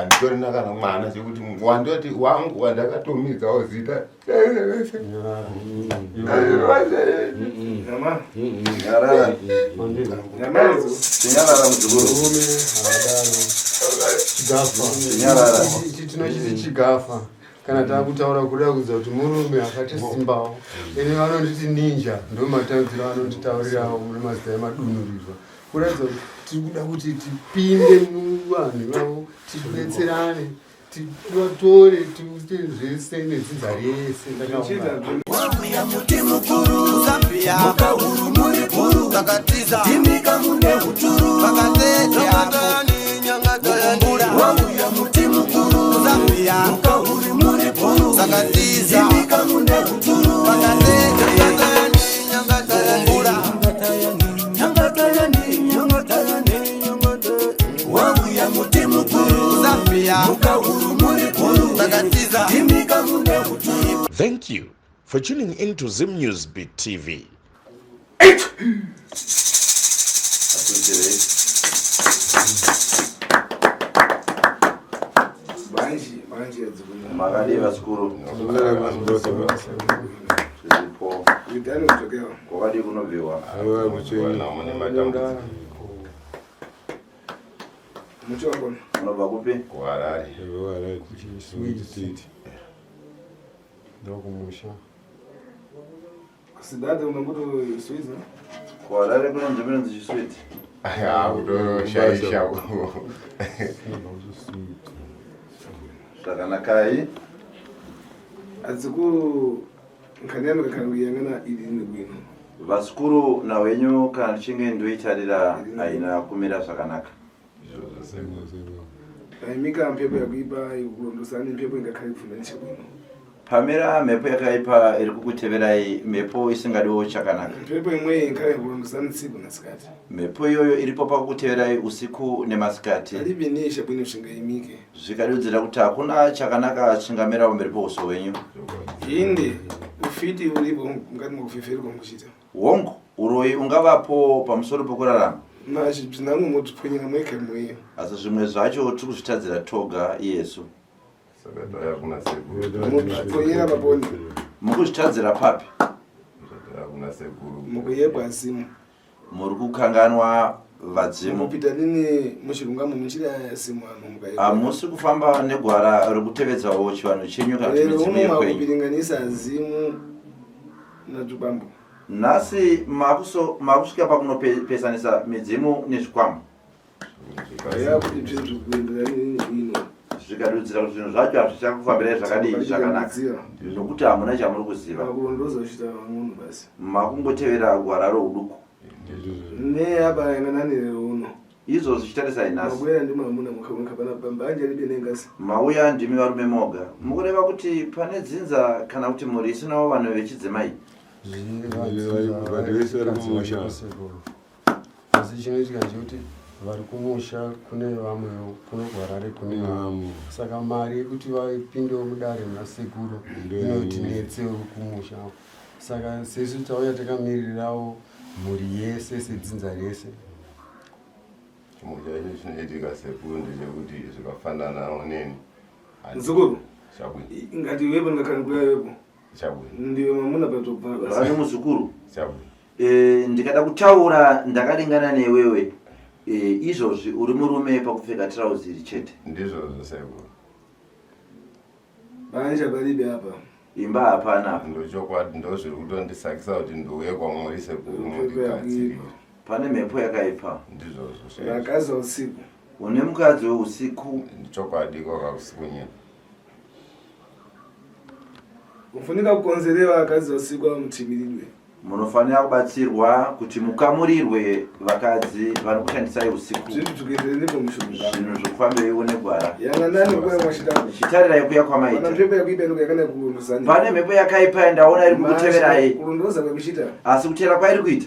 Handitorina kana mwana chekuti wandoti wangu wandakatomidzawo zita. Tinochiti chigafa kana takutaura kuda kudza kuti murume akati simbawo ene vanonditi ninja ndomataudziro anonditaurirawo mune mazita emadunhurirwa kuratidza kuti tiri kuda kuti tipinde muvanhu ivavo tibetserane tivatore tiite zvese nedzinza rese Wauya muti mukuru Zambia mukahuru muri guru takatiza timika mune huturu vakateteakumbura Wauya muti mukuru Zambia mukahuru muri guru takatiza timika mune huturu vakateteakumbura Wauya muti mukuru Zambia mukahuru muri guru takatiza timika mune huturu Thank you for tuning in to Zim News Beat TV. Makadii vasikuru? Zviripo. Kwakadii kunobviwa? Munobva kupi? KuHarare. Ndokumusha. Sidade unongoto sweet no? KuHarare kune nzvimbo inonzi Chiswiti. Kutoshaisha. Zvakanakai. Adzikuru nkhani yanu kakhala kuyang'ana ili ni bwino. Vazukuru nhau yenyu kana ndichinge ndoitarira haina kumira zvakanaka. Paimika mphepo yakuipa ikulondosani mphepo ingakhale kufuna chabwino. Pamira mhepo yakaipa iri kukuteverai, mhepo isingadiwo chakanaka. Mphepo imweyi inkhale kulondosani tsiku na sikati. Mhepo iyoyo iripo pakukuteverai usiku nemasikati. Palibe ni chabwino chingaimike. Zvikadudzira kuti hakuna chakanaka chingamira pamberi pouso hwenyu. Inde ufiti uripo mukati mwekufeferuka mukuchita. Hongu, uroyi ungavapo pamusoro pokurarama. Mazvi bzinamwe motipwanyira mwega mweyo. Asi zvimwe zvacho tiri kuzvitadzira toga iyesu. Saka tauya kuna sekuru. Motipwanyira paponi. Mukuzvitadzira papi? Tauya kuna sekuru. Mukuyebwa azimu. Muri kukanganwa vadzimu. Mukupita nini muchirungamo muchiri azimu anhu mukayebwa. Hamusi kufamba negwara rekutevedzawo chivanhu chenyu kana kuti Lero midzimu uno yekwenyu. makupiringanisa azimu najukwambo. Nhasi makusvika pakunopesanisa midzimu nezvikwambo. Yakuti zvinhu kuenderana nini bwino. Zvikadudzira kuti zvinhu zvacho hazvichakufambirai zvakadii zvakanaka. Nokuti hamuna chamuri kuziva. Makulondoza uchita van'ono basi. Makungotevera gwara rouduku. Ne apa yanganani lero uno. Izvo zvichitarisai nhasi. Mabwera ndimi amuna mukha pana pambanja libe nengasi. Mauya ndimi varume moga. Mukureva kuti pane dzinza kana kuti mhuri isinawo vanhu vechidzimai? Vanhu vese vari kumusha. Asi chinoitika ndechekuti vari kumusha kune vamwewo kuno kuHarare kune vamwe. Saka mari yekuti vapindewo mudare muna sekuru inotinetsewo kumusha. Saka sesu tauya takamirirawo mhuri yese sedzinza rese. Chimwe chacho chinoitika sekuru ndechekuti zvikafananawo neni. Muzukuru. Chabwino. Ngati iwepo ndingakhala nkuya iwepo. Chabwino. Ndiwe mwamuna patobva basi. Vane muzukuru. Chabwino. E, ndikada kutaura ndakaringana newewe e, izvozvi uri murume pakupfeka tirauzi iri chete. Ndizvozvo sekuru. Banja palibe apa. Imba hapana apa. Ndochokwadi ndozviri kutondisakisa kuti ndiuye kwamuri sekuru mundigadzirire. Pane mhepo yakaipa. Ndizvozvo chaizvo. Vakazi usiku. Une mukadzi weusiku. Chokwadi kwakakusiku nyina. Ufunika kukonzerera vakadzi usiku amutibiridwe. Munofanira kubatsirwa kuti mukamurirwe vakadzi vanokushandisai usiku. Zvinhu zvokufambeiwo negwara. Chitarirai kuya kwamaita. Pane mhepo yakaipa yandaona iri kukuteverai. Asi kutera kwairi kuita.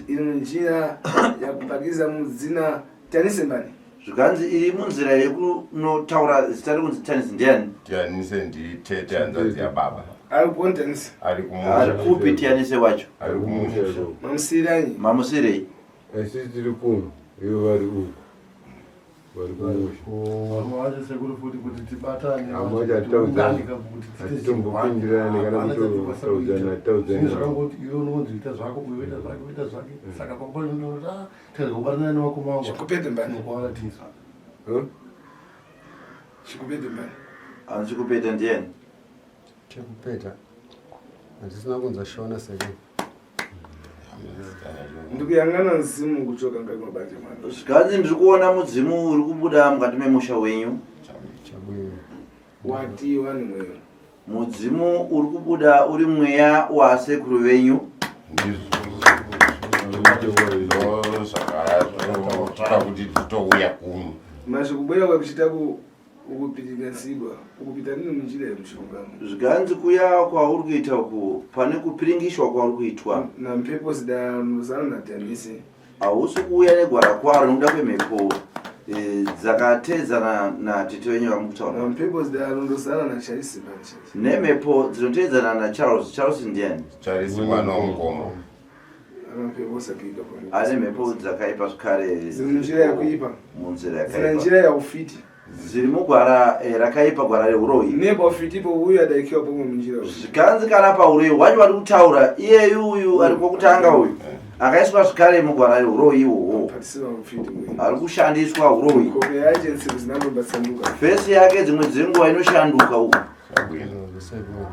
Zvikanzi iri munzira yekunotaura zita rekunzi Tanisi ndiani? Tianise nditete hanzvadzi yababa. Ari kuoni Tanisi? Ari kumusha. Ari kupi Tianise wacho? Ari kumusha. Mamusiiranyi? Mamusiirei? Asi tiri kuno, ivo vari uko. Vari kumusha. Vamwe vacho sekuru futi kuti tibatane Vamwe vacho hatitaudzani. Hatitombopindirani kana kutotaudzana, hatitaudzani. Zvinhu zvakangoti iwe unonzi ita zvako uyu oita zvake oita zvake saka panguva inooti ah tikazi kubatana nevakoma vangu Chikupete mbani. tinokuwana tisu. Huh? Chikupete mbani. Anzi chikupeta ndiani? Chekupeta handisina kunzwa shona sekuru. Ndikuyangana nzimu kuchoka ngati mabanje mwana. Zvikanzi ndiri kuona mudzimu uri kubuda mukati memusha wenyu. Chabwino. Wati wani mweyo. Mudzimu uri kubuda uri mweya wasekuru venyu. Ndizvo zvakatoita kuti titouya kuno. Mazvikubwera kwakuchita ku ukupirigasidwa ukupita nini munjira yemushongano. Zvikanzi kuya kwauri kuita uku pane kupiringishwa kwauri kuitwa. Nampepo zidano naDhanise. Hausi kuuya negwara kwaro nekuda kwemhepo eh, dzakateedzana natete venyu vamukutaura. Nampepo zidano naCharisi Banchesi. Nemhepo dzinoteedzana naCharles. Charles ndiani? Charisi mwana wamukoma. Anampepo sakiika pano. Ane mhepo dzakaipa zvekare. Dziri munjira yakuipa. Munzira Dzina yakaipa. njira yaufiti. Dziri mugwara eh, rakaipa gwara reuroyi. Nepa ufitipo uyu adaikiwa pomwe munjira. Zvikanzi kana pauroyi hwacho vari kutaura iyeyu uyu ari kwokutanga uyu akaiswa zvekare mugwara reuroyi ihwohwo Patisiwa ufiti mwe. ari kushandiswa uroyi. Kope yajensi kuzinambo batsanduka. Fesi yake dzimwe dzenguva inoshanduka uku. Chabwino. Sekuru.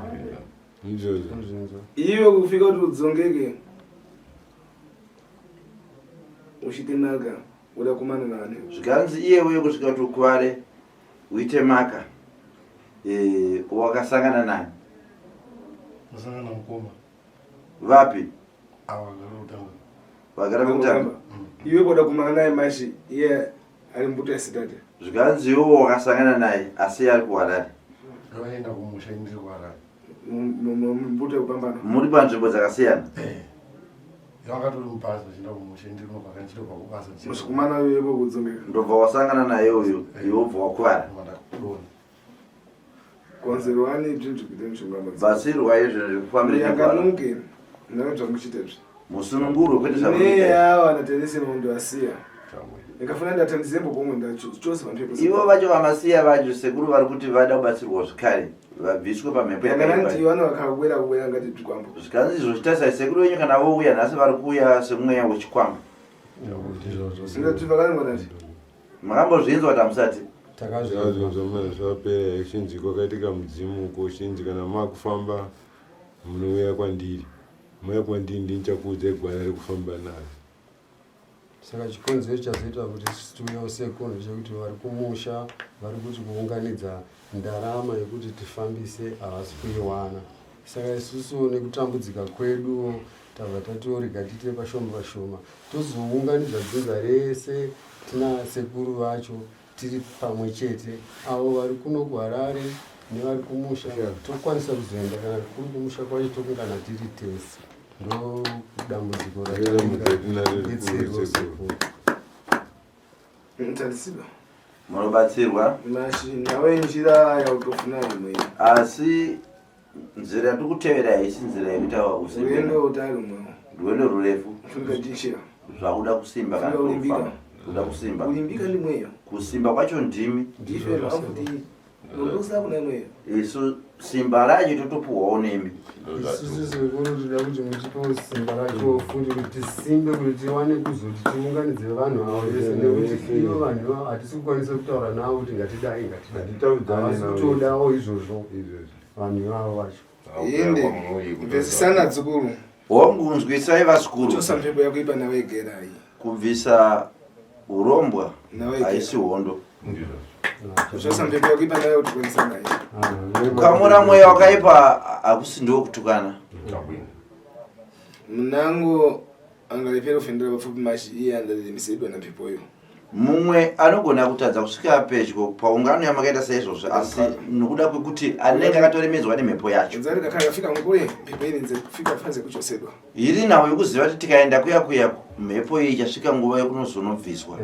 Ndizvozvo. Ndozvinzwa. Iwe kufika kuti udzongeke uchitemaka uda kumana nani. Zvikanzi iyewe kusvika kuti ukuvare uite maka eh, wakasangana nani Masangana mukoma vapi ava vagara kutanga. vagara pekutanga. Iwe kuda kumana naye mashi iye ari mbuto yasitate. Zvikanzi iwe wakasangana naye asi ari kuHarare. Vaenda kumusha ini ndiri kuHarare. Mbuto yekupambana. Muri panzvimbo dzakasiyana. Vakatori mubhazi vachienda kumusha ini ndiri kunobva ndichitobva kubasa. Mushikumana uyepo kudzongeka. Ndobva wasangana naye uyu iwe ubva wakuvara. Ndakudona. Konzerwani zvinhu zvikuita mishonga Batsirwa izvo zvekufambira negwara. Yanganuke ndakabva kuchita izvi. Musunungurwe kwete zvamunoita. Neyawa natenese maundu asiya. Ndikafuna ndatandizembo pomwe ndachose pamhepo. Ivo vacho vamasiya vacho sekuru vari kuti vada kubatsirwa zvekare vabviswe pamhepo Yakana yakaipa. ndiyo vana vakakwera kuwera ngati zvikwambo. Zvikanzi izvo chitasai sekuru venyu kana vouya nhasi vari kuuya semweya wechikwambo. Ndizvozvo. Ndati vakanangwa nati. Makambozvinzwa kuti hamusati? Takazvinzwa. Zvazvo zvamana zvapera chinzi kwakaitika mudzimu uko chinzi kana makufamba munouya kwandiri. Mauya kwandiri ndinichakuudzai gwara rekufamba naro. Saka chikonzero chazoita kuti tiuyewo sekuru ndechekuti vari kumusha vari kuti kuunganidza ndarama yekuti tifambise havasi kuiwana. Saka isusu nekutambudzika kwedu tabva tatorega tiite pashoma pashoma tozounganidza dzinza rese tina sekuru vacho tiri pamwe chete avo vari kuno kuHarare nevari kumusha tokwanisa kuzoenda kana kuri kumusha kwacho tokungana tiri tese. Ndo dambudziko Dambudziko ratinaro rikuru ratibetserwa sekuru. sekuru. Tandisiba. Munobatsirwa Mashi nawe njira yautofuna imwe. asi nzira yatiri kutevera haisi nzira yekuita usimbe. Rwendo utari umwe. Rwendo rurefu Ufunika jinshira. zvakuda kusimba kana Kulimbika. kufamba. Kuda kusimba. Kulimbika ndi mweyo. Kusimba kwacho ndimi. Ndizvo zvafuti. Ndosa kuna mweyo. Isu simba racho totopuhwawo nemi. Isusu sekuru toda kuti mutipewo simba racho futi kuti tisimbe kuti tiwane kuzoti tiunganidze vanhu avo vese nekuti ivo vanhu ivavo hatisi kukwanisa kutaura navo kuti ngatidai ngatidai. Hatitaudzani Havasi navo. kutodawo izvozvo Izvozvo. vanhu ivavo vacho. Ende mvesisana dzukuru. Hongu nzwisai vazukuru. Chosa mhepo yakuipa nawe gerai. Kubvisa urombwa Nawe haisi hondo. Chosa mhepo yakuipa nawe kuti kwanisa naye. Kukamura mweya wakaipa hakusi ndiwo kutukana. Munango angalepera kufendera papfupi mashi iye andaremisedwa namhepoyo. Mumwe anogona kutadza kusvika pedyo paungano yamakaita saizvozvo asi nokuda kwekuti anenge akatoremedzwa nemhepo yacho. Dzari kakanga fika ngure mhepo irinze kufika fanze kuchosedwa. Iri nhau yekuziva kuti tikaenda kuya kuya mhepo iyi ichasvika nguva yekunozonobviswa.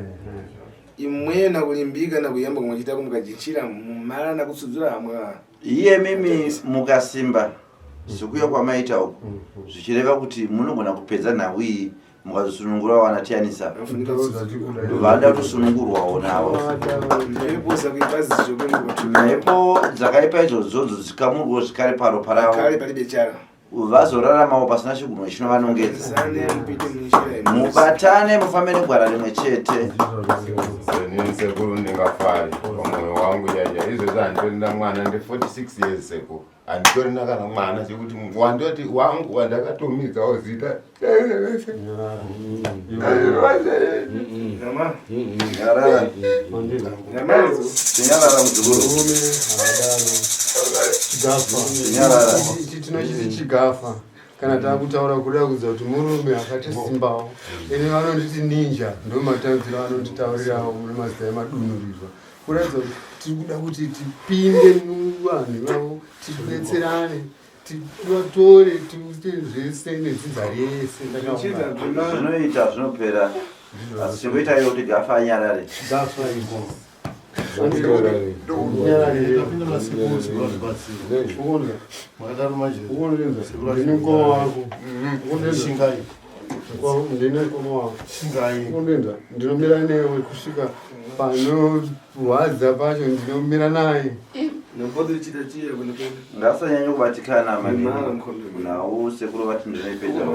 Imwe nakulimbika nakuyamba kumwachita kumukajinchira mumara nakutsudzura hamwe. Iye mimi mukasimba sekuya kwamaita uku zvichireva kuti munogona kupedza nhau iyi Mukazosunungura vana tiyanisa. Vanoda kutosunungurwawo navo. Mhepo dzakaipa idzodzo dzikamurwo zvikare paropa ravo. Vazoraramawo pasina chigunwe chinovanongedza. Mubatane mufambe negwara rimwe chete. Ini sekuru ndingafari pamwoyo wangu chaicha izvezvi handitorina mwana ndi 46 years sekuru handitorina kana mwana chekuti wandoti wangu wandakatomidzawo zita. Nyarara. Nyarara muzukuru. Chigafa. Nyarara. Ichi tinochiti chigafa kana takutaura kuda kudza kuti murume akati simbawo. Ini vanonditi ninja, ndo matanziro anonditaurirawo mune mazita emadunhurirwa. Kuratidza kuti tiri kuda kuti tipinde muvanhu ivavo, tibetserane, tivatore, tiite zvese nedzinza rese. Ndakaona. Zvinoita zvinopera. Asi chingoitai kuti Gafa anyarare. Gafa izvo. Tapinda nasekuru, sekuru vazvibatsira. Makadaro manje. Ndini mukoma wako. Shingai. Ndini mukoma wako. Shingai. Ukundinzwa? Ndinomira newe kusvika panorwadza pacho, ndinomira naye. Ngasanyanya kubatikana maningi. Nhau sekuru vati ndinoipedza.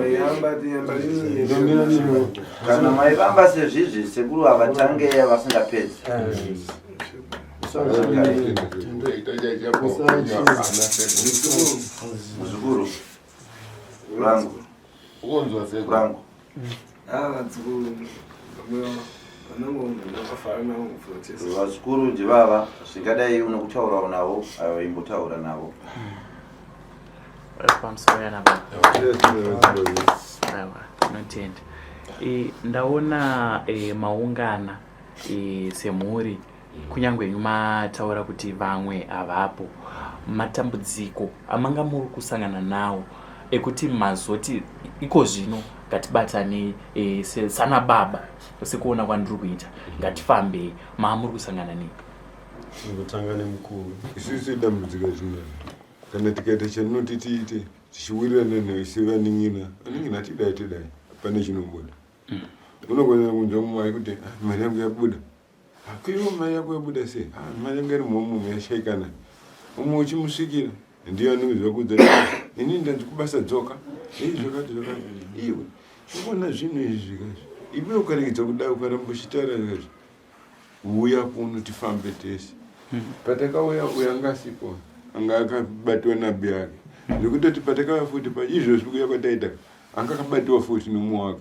Ndinomira newe. Kana maivamba sezvizvi sekuru havatange vasingapedzi. Muzukuru rangu. Rangu. Vazukuru ndivava zvingadai unokutaurawo navo ava imbotaura navo. Pamusoro yana baba. Aiwa, tinotenda. Ndaona maungana semhuri, kunyange henyu mataura kuti vamwe havapo. Matambudziko amanga muri kusangana nawo ekuti mazoti iko zvino ngatibatanei sana baba, sekuona kwandiri kuita ngatifambei, maamuri kusangana nei? Kutanga nemukuru. Isusu dambudziko tinaro kana tikaita chanoti tiite tichiwirirana nesu vanin'ina, vanin'ina tidai tidai, hapana chinobuda. Unogona kunzwa mumwe kuti ah, mari yangu yabuda. Kuiwo mari yako yabuda sei? Ah, mari yangu iri mumomo yashaikana. Umwe uchimusvikira ndiye anoziva kuudza kuti ini ndanzi kubasa dzoka, ei zvakati zvakati. Iwe unoona zvinhu izvi zvikazvi, iwe ukaregedza kudai ukaramba uchitaura zvikazvi, uya kuno tifambe tese. Patakauya uyo anga asipo, anga akabatiwa nabi yake, zvekutoti patakauya futi paizvozvi kuuya kwataita anga akabatiwa futi nomumwe wake,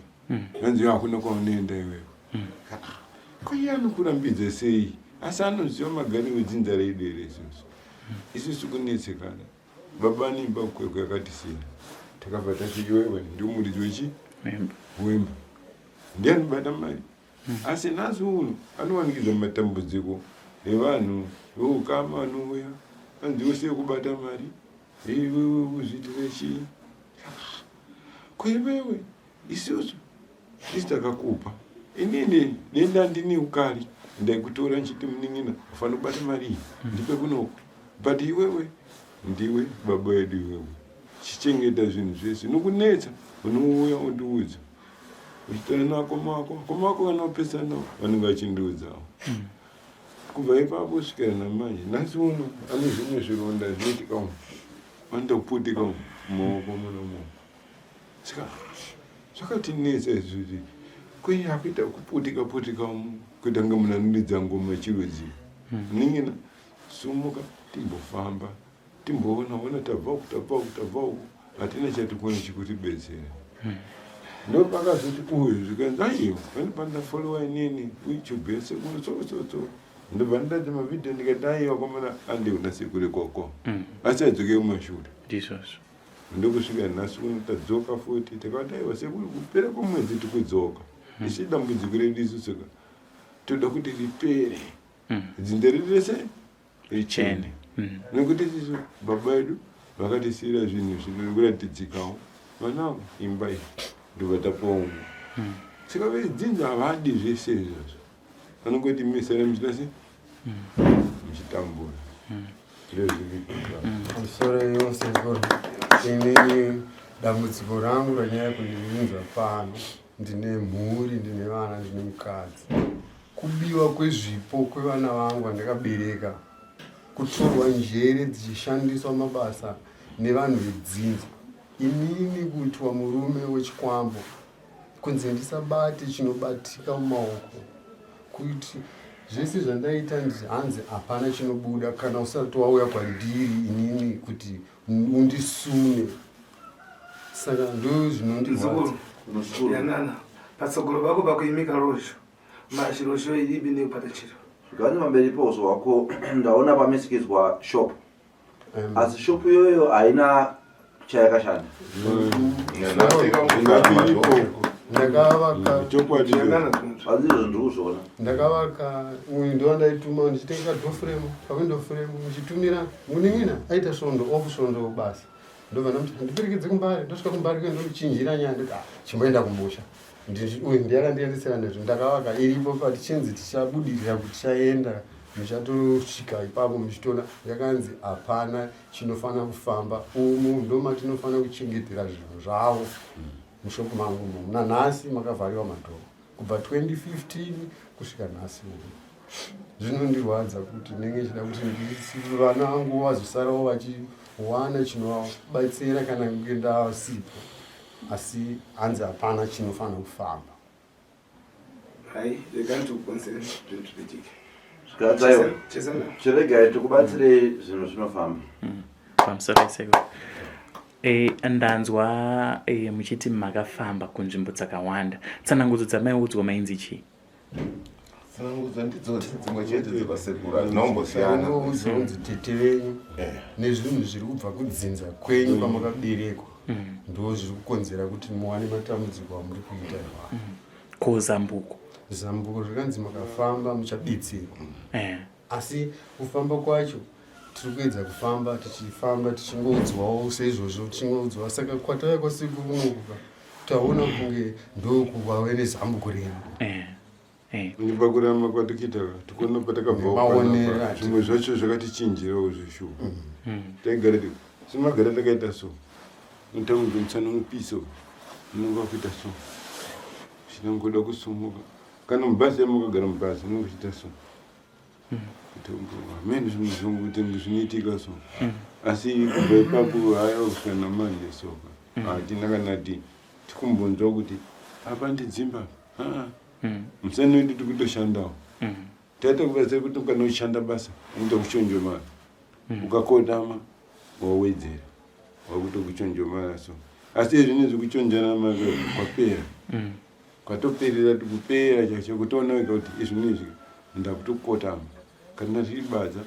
anzi hakuna kwaunoenda iwewe. Ko iye anokurambidza sei? Asi anoziva magariro edzinza redu here? Isusu isusu kunetsekana. Baba nemba kwekwe akatisiya, takabva tati iwewe ndiwo muridzi wechi wemba, ndiye anobata mari. Asi nhasi uno anowanikidza matambudziko evanhu veukama vanouya anzi usiye kubata mari, iwewe uzviitire chii? Ko iwewe isusu isi takakupa, inini nenda ndini ukali ndaikutora nchiti munin'ina ufanira kubata mari iyi, ndipe kunoku, but iwewe ndiwe baba vedu, iwewe chichengeta zvinhu zvese nokunetsa, unouya undiudza uchitaura naakoma ako, akoma ako vanopesanawo vanenge vachindiudzawo. Kubva ipapo kusvikira namanje nhasi uno ane zvimwe zvironda zvinoitika umu, vanoda kuputika umu mumaoko munomo. Saka zvakatinetsa izvi kuti kwenye akuita kuputika putika umu kuita kunge munhu anoridza ngoma chirudzi. Nin'ina sumuka timbofamba timboona ona, tabva uku tabva uku tabva uku, hatina chatikona chikutibetsera. Ndopakazoti uyu zvikanzi aiwa pane pandafolowa inini YouTube yasekuru so so so, ndobva ndati mavhidhiyo, ndikati aiwa komana andiona sekuru ikoko, asi adzoke kumashure. Ndizvozvo. Ndokusvika nhasi uno tadzoka futi, takati aiwa sekuru kupera kwemwedzi tikudzoka. Isi dambudziko redu isusu ka toda kuti ripere, dzinza redu rese richene, nekuti isusu baba vedu vakatisiyira zvinhu zvinokuratidzikawo vanavo imba iyi ndobva tapuwa umwe. Saka vedzinza havadi zvese izvozvo, vanongoti misara muchita sei muchitambura, ndozviripo. Pamusoro yose, sekuru, inini dambudziko rangu ranyaya kundiunza pano. Ndine mhuri, ndine vana, ndine mukadzi. Kubiwa kwezvipo kwevana vangu vandakabereka, kutorwa njere dzichishandiswa mabasa nevanhu vedzinza. Inini kuitwa murume wechikwambo, kunzi ndisabate chinobatika mumaoko, kuti zvese zvandaita hanzi hapana chinobuda kana usati wauya kwandiri inini kuti undisume. Saka ndo zvinondirwadza. Yanana patsogolo pako pakuimika rozho mashirosho ilibi nekupata chiro. Zvikanzi pamberi pouso hwako ndaona pamisikidzwa shop, asi shop iyoyo haina chayakashanda. Ndakavaka Chokwadi. Yanana Asi izvo ndiri kuzviona. Ndakavaka uyu ndowandaituma ndichitenga door frame, pawindow frame, ndichitumira munin'ina aita svondo off, svondo basa, ndobva ndamuti ndiperekedze kuMbare. Ndosvika kuMbare kuye ndomuchinjira nyaya, ndoti, "Ah, chimboenda kumusha." Uyu ndiye akandiendesera nezvo. Ndakavaka iripo, patichinzi tichabudirira kuti tichaenda, muchatosvika ipapo muchitoona yakanzi hapana chinofanira kufamba umu, ndomatinofanira kuchengetera zvinhu zvavo mushopu mangu umu. Nanhasi makavhariwa madoor kubva 2015 kusvika nhasi uno. Zvinondirwadza kuti ndinenge chida kuti vana vangu vazosarawo vachiwana chinovabatsira kana kunge ndasipo, asi hanzi hapana chinofanira kufamba. Hai, regai tikukonzere zvinhu zviitike. Zvikanzi Chesana. Chiregai tikubatsirei, zvinhu zvinofamba. Pamusoro seko. Ndanzwa muchiti makafamba kunzvimbo dzakawanda. Tsanangudzo dzamaiudzwa mainzi chii? Tsanangudzo ndidzodzi dzimwe chete dzekwasekuru, hazvinombosiyana. Unonzi tete venyu nezvinhu zviri kubva kudzinza kwenyu kwamakaberekwa ndo zviri kukonzera kuti muwane matambudziko amuri kuita iwayo. Ko zambuko? Zambuko zvakanzi makafamba muchabetserwa, asi kufamba kwacho tiri kuedza kufamba, tichifamba tichingoudzwawo seizvozvo, tichingoudzwa. Saka kwatauya kwasekuru kunokuka taona kunge ndokukwave nezambuko redu. Pakurama kwatikuita tikuona patakabva Nemaonero panapa, zvimwe zvacho zvakatichinjirawo zveshuwa. Taigara semagara takaita so, unotange musana unopisa, unonga kuita so, chinangoda kusumuka. Kana mubhazi yamakagara mubhazi unonge uchiita so, mene zvimwe zvongokuti zvinoitika so. Asi kubva ipapo haya kusvika namanje soka hatina kana ti tikumbonzwa kuti apa ndidzimba aa. Musana wedu tikutoshandawo, taita kubatsira kuti kana uchishanda basa unoita kuchonjomara, ukakotama wawedzera wakutokuchonjomara so. Asi izvi zvekuchonjana mari kwapera, kwatoperera kupera chacho, kutoona wega kuti izvi nezvi ndakutokotama. Kana riri badza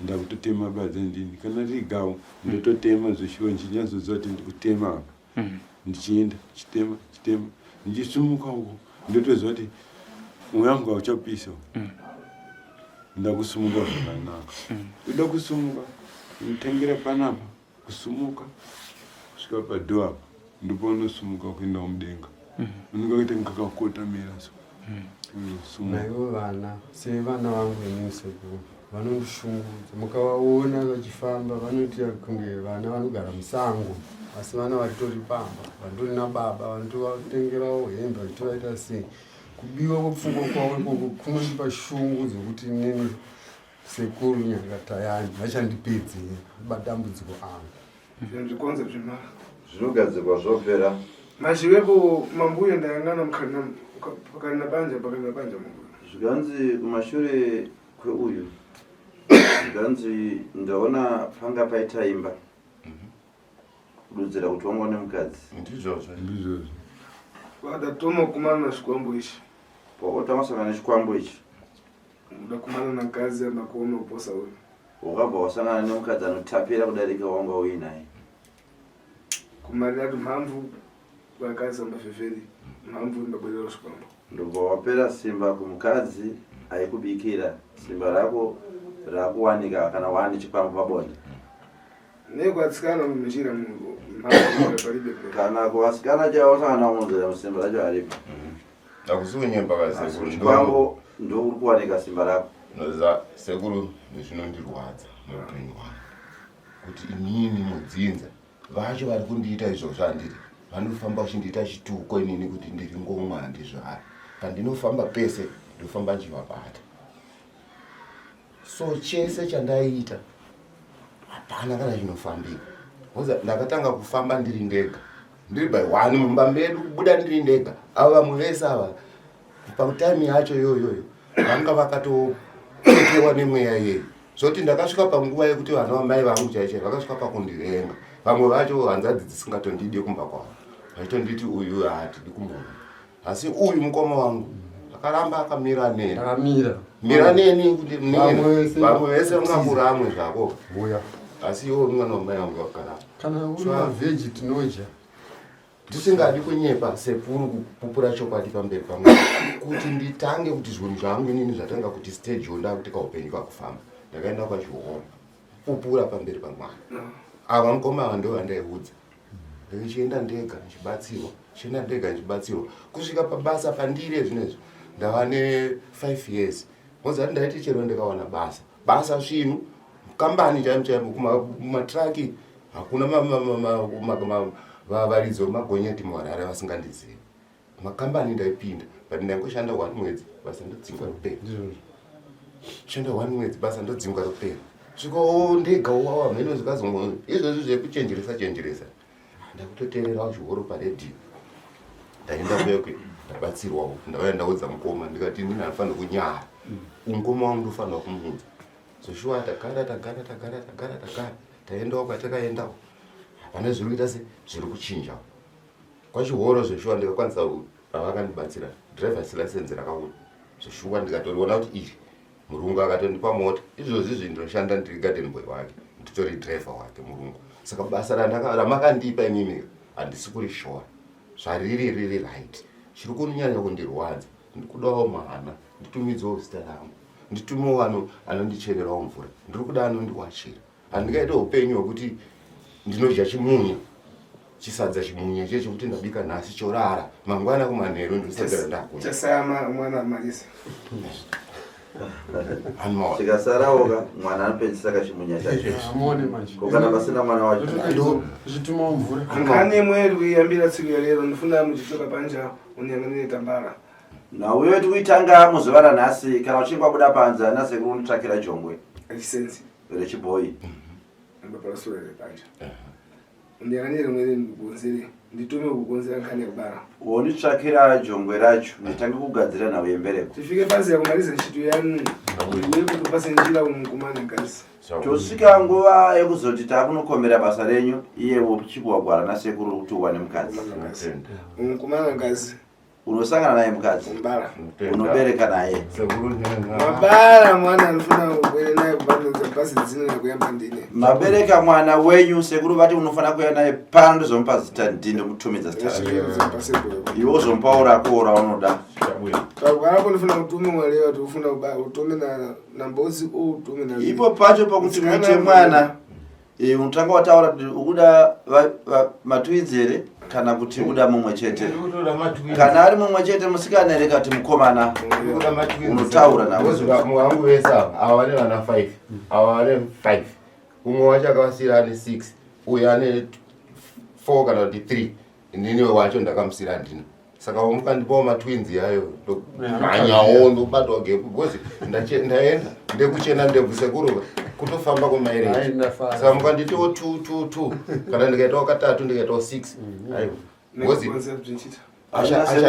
ndakutotema badza ndini, kana riri gau ndototema zveshuwa, ndichinyatsoziva kuti ndikutema apa. Ndichienda chitema chitema, ndichisumuka uko ndotoziva kuti mweya wangu hauchapisa, ndakusumuka zvakanaka. Kuda kusumuka ndotangera panapa kusumuka kusvika padoor apa, ndipo unosumuka kuenda mudenga, unenge waita ngakakotamira so, unosumuka. Naivo vana, sevana vangu inini sekuru, vanondishungudza. Mukavaona vachifamba vanoita kunge vana vanogara musango, asi vana varitori pamba, vandori nababa vanotovatengerawo hembe, vachitovaita sei. Kubiwa kwepfungwa kwavo ikoko kunondipa shungu dzekuti inini sekuru Nyangatayani vachandipedzera madambudziko angu. Zvinhu zvikonzo zvimara. Zvinogadzirwa zvopera. Mashiwepo mambuya ndayangana mukana pakana banja, pakana banja mambuya. Zvikanzi kumashure kweuyu, zvikanzi ndaona panga paita imba, kududzira kuti wanga une mukadzi. Ndizvozvo. Ndizvozvo. Vadatoma kumana na chikwambo ichi. Pakutanga kusangana nechikwambo ichi, Uda kumana na mukadzi amakuona uposa uyu. Wakabva wasangana nemukadzi anotapira kudarika wanga uinaye. Kumarira mhamvu vakadzi vambafeferi mhamvu imbabwerera chikwambo. Ndobva wapera simba kumukadzi aikubikira, simba rako rakuwanika kana waane chikwambo pabonde. Nekwatsikana munjira mhamvu paribe. Kana kuvasikana chaivo wasangana munzira, simba racho haripo. Hakusi kunyemba Asi kasekuru. chikwambo ndouri kuwanika simba rako. Noza sekuru, zvinondirwadza muupenyu hwangu kuti inini mudzinza vacho vari kundiita izvozvo handiti. Vanofamba vachindiita chituko inini kuti ndiri ngomwa handizvaro. Pandinofamba pese ndofamba ndichivabata. So chese chandaiita hapana kana chinofambika. Because ndakatanga kufamba ndiri ndega. Ndiri by one mumba medu kubuda ndiri ndega. Ava vamwe vese ava pakutime yacho iyoyoyo vanga vakatopekewa nemweya iyeyo. Zvoti ndakasvika panguva yekuti vana vamai vangu chaichai vakasvika pakundivenga. Vamwe vacho hanzvadzi dzisingatondidi kumba kwavo. Vachitonditi uyu haatidi kumuona. Asi uyu mukoma wangu akaramba akamira neni. Akamira. Mira neni kuti Vamwe vamwe vese ungakuramwe zvako. Huya. Asi iwe mwana wamai vangu wakagara. Kana uri mavheji tinodya. Ndisingadi kunyepa sekuru kupupura chokwadi pamberi pamwe kuti nditange kuti zvinhu zvangu inini zvatanga kuti stage yo ndakuti kaupenyu kakufamba ndakaenda kwachiona kupupura pamberi pamwana ava mukoma ava ndo vandaiudza ndichienda ndega ndichibatsirwa ndichienda ndega ndichibatsirwa kusvika pabasa pandiri zvinezvi ndava ne 5 years mozati ndaiti chero ndikawana basa basa svinu kambani chaimo chaimo kumatraki hakuna varidzi vemagonyeti muharare vasingandizivi makambani ndaipinda but ndaingoshanda one mwedzi basa ndodzingwa ropera shanda one mwedzi basa ndodzingwa ropera svika ndega wawa mheno zvikazongo izvozvi zvekuchenjeresa chenjeresa ndakutoteererawo chihoro paredhiyo ndaenda kuyekwe ndabatsirwawo ndauya ndaudza mukoma ndikati inini handifanira kunyara mukoma wangu ndofanira kumuudza so shuwa tagara tagara tagara tagara tagara taendawo kwatakaendawo hapana zviri kuita se zviri kuchinjawo kwachihoro zveshuwa ndikakwanisa pavakandibatsira drivers license rakauya zveshuwa ndikatoriona kuti iri murungu akatondipa mota izvozvi izvi ndinoshanda ndiri garden boy wake nditori driver wake murungu saka basa ramakandipa imimi handisi kurishora zvariri riri right chiri kunyanya kundirwadza ndikudawo mwana nditumidzewo zita rangu nditumewo ano anondichererawo mvura ndiri kuda anondiwachira handingaite upenyu hwekuti ndinodya chimunya chisadza chimunya chiye chekuti ndabika nhasi chorara mangwana kumanheru ndinosadza ndakudya chasaya mwana amarisa chikasarawoka mwana anopedzisa kachimunya chacho ko kana pasina mwana wacho zvitumawo mvura nkhani imwe iri kuiyambira tsiku ya lero ndifuna muchichoka panja unyang'anire tambala Nhau yoti kuitanga muzuva ranhasi kana uchinge wabuda panze ana sekuru unotsvakira jongwe rechisenzi rechibhoyi ndoparasurere panja ndiyang'anire mwene ndikukonzere nditume kukonzera nkhani yakubara wonditsvakira jongwe racho nditange kugadzira nhau yembereko tifike panzi yakumaliza ntchito yanu iwe kuti upase njira kumkumana ngazi tosvika nguva yekuzoti takunokombera basa renyu iye wochipuwa gwara nasekuru kuti uwane mukadzi kumkumana ngazi unosangana naye mukadzi unobereka naye mabara mwana anofana kubwere naye kubanudza bhasi dzino nakuyamba ndine mabereka mwana wenyu sekuru vati unofanira kuuya naye pano ndozomupa zita ndini ndomutumidza zita iwe uzomupawo rako raunoda pagwarapo ndofana kutume mwalewa kuti ufuna utume nambozi o utume ipo pacho pakuti muite mwana Eh, unotanga wataura kuti ukuda matwins here kana kuti uda mumwe chete kana ari mumwe chete musikana here kana kuti mukomana unotaura navo vese ava ava vane vana 5 ava vane 5 umwe wacho akavasiyira ane 6 uyo ane 4 kana kuti 3 inini wacho ndakamusira handina saka wamukandipawo matwins yayo ndomhanyawo ndobatwa gepu because ndaenda ndekuchena ndebvu sekuru kutofamba kumaireji saka mukanditiwo two two two kana ndikaitawo katatu ndikaitawo six mhm. aiwa because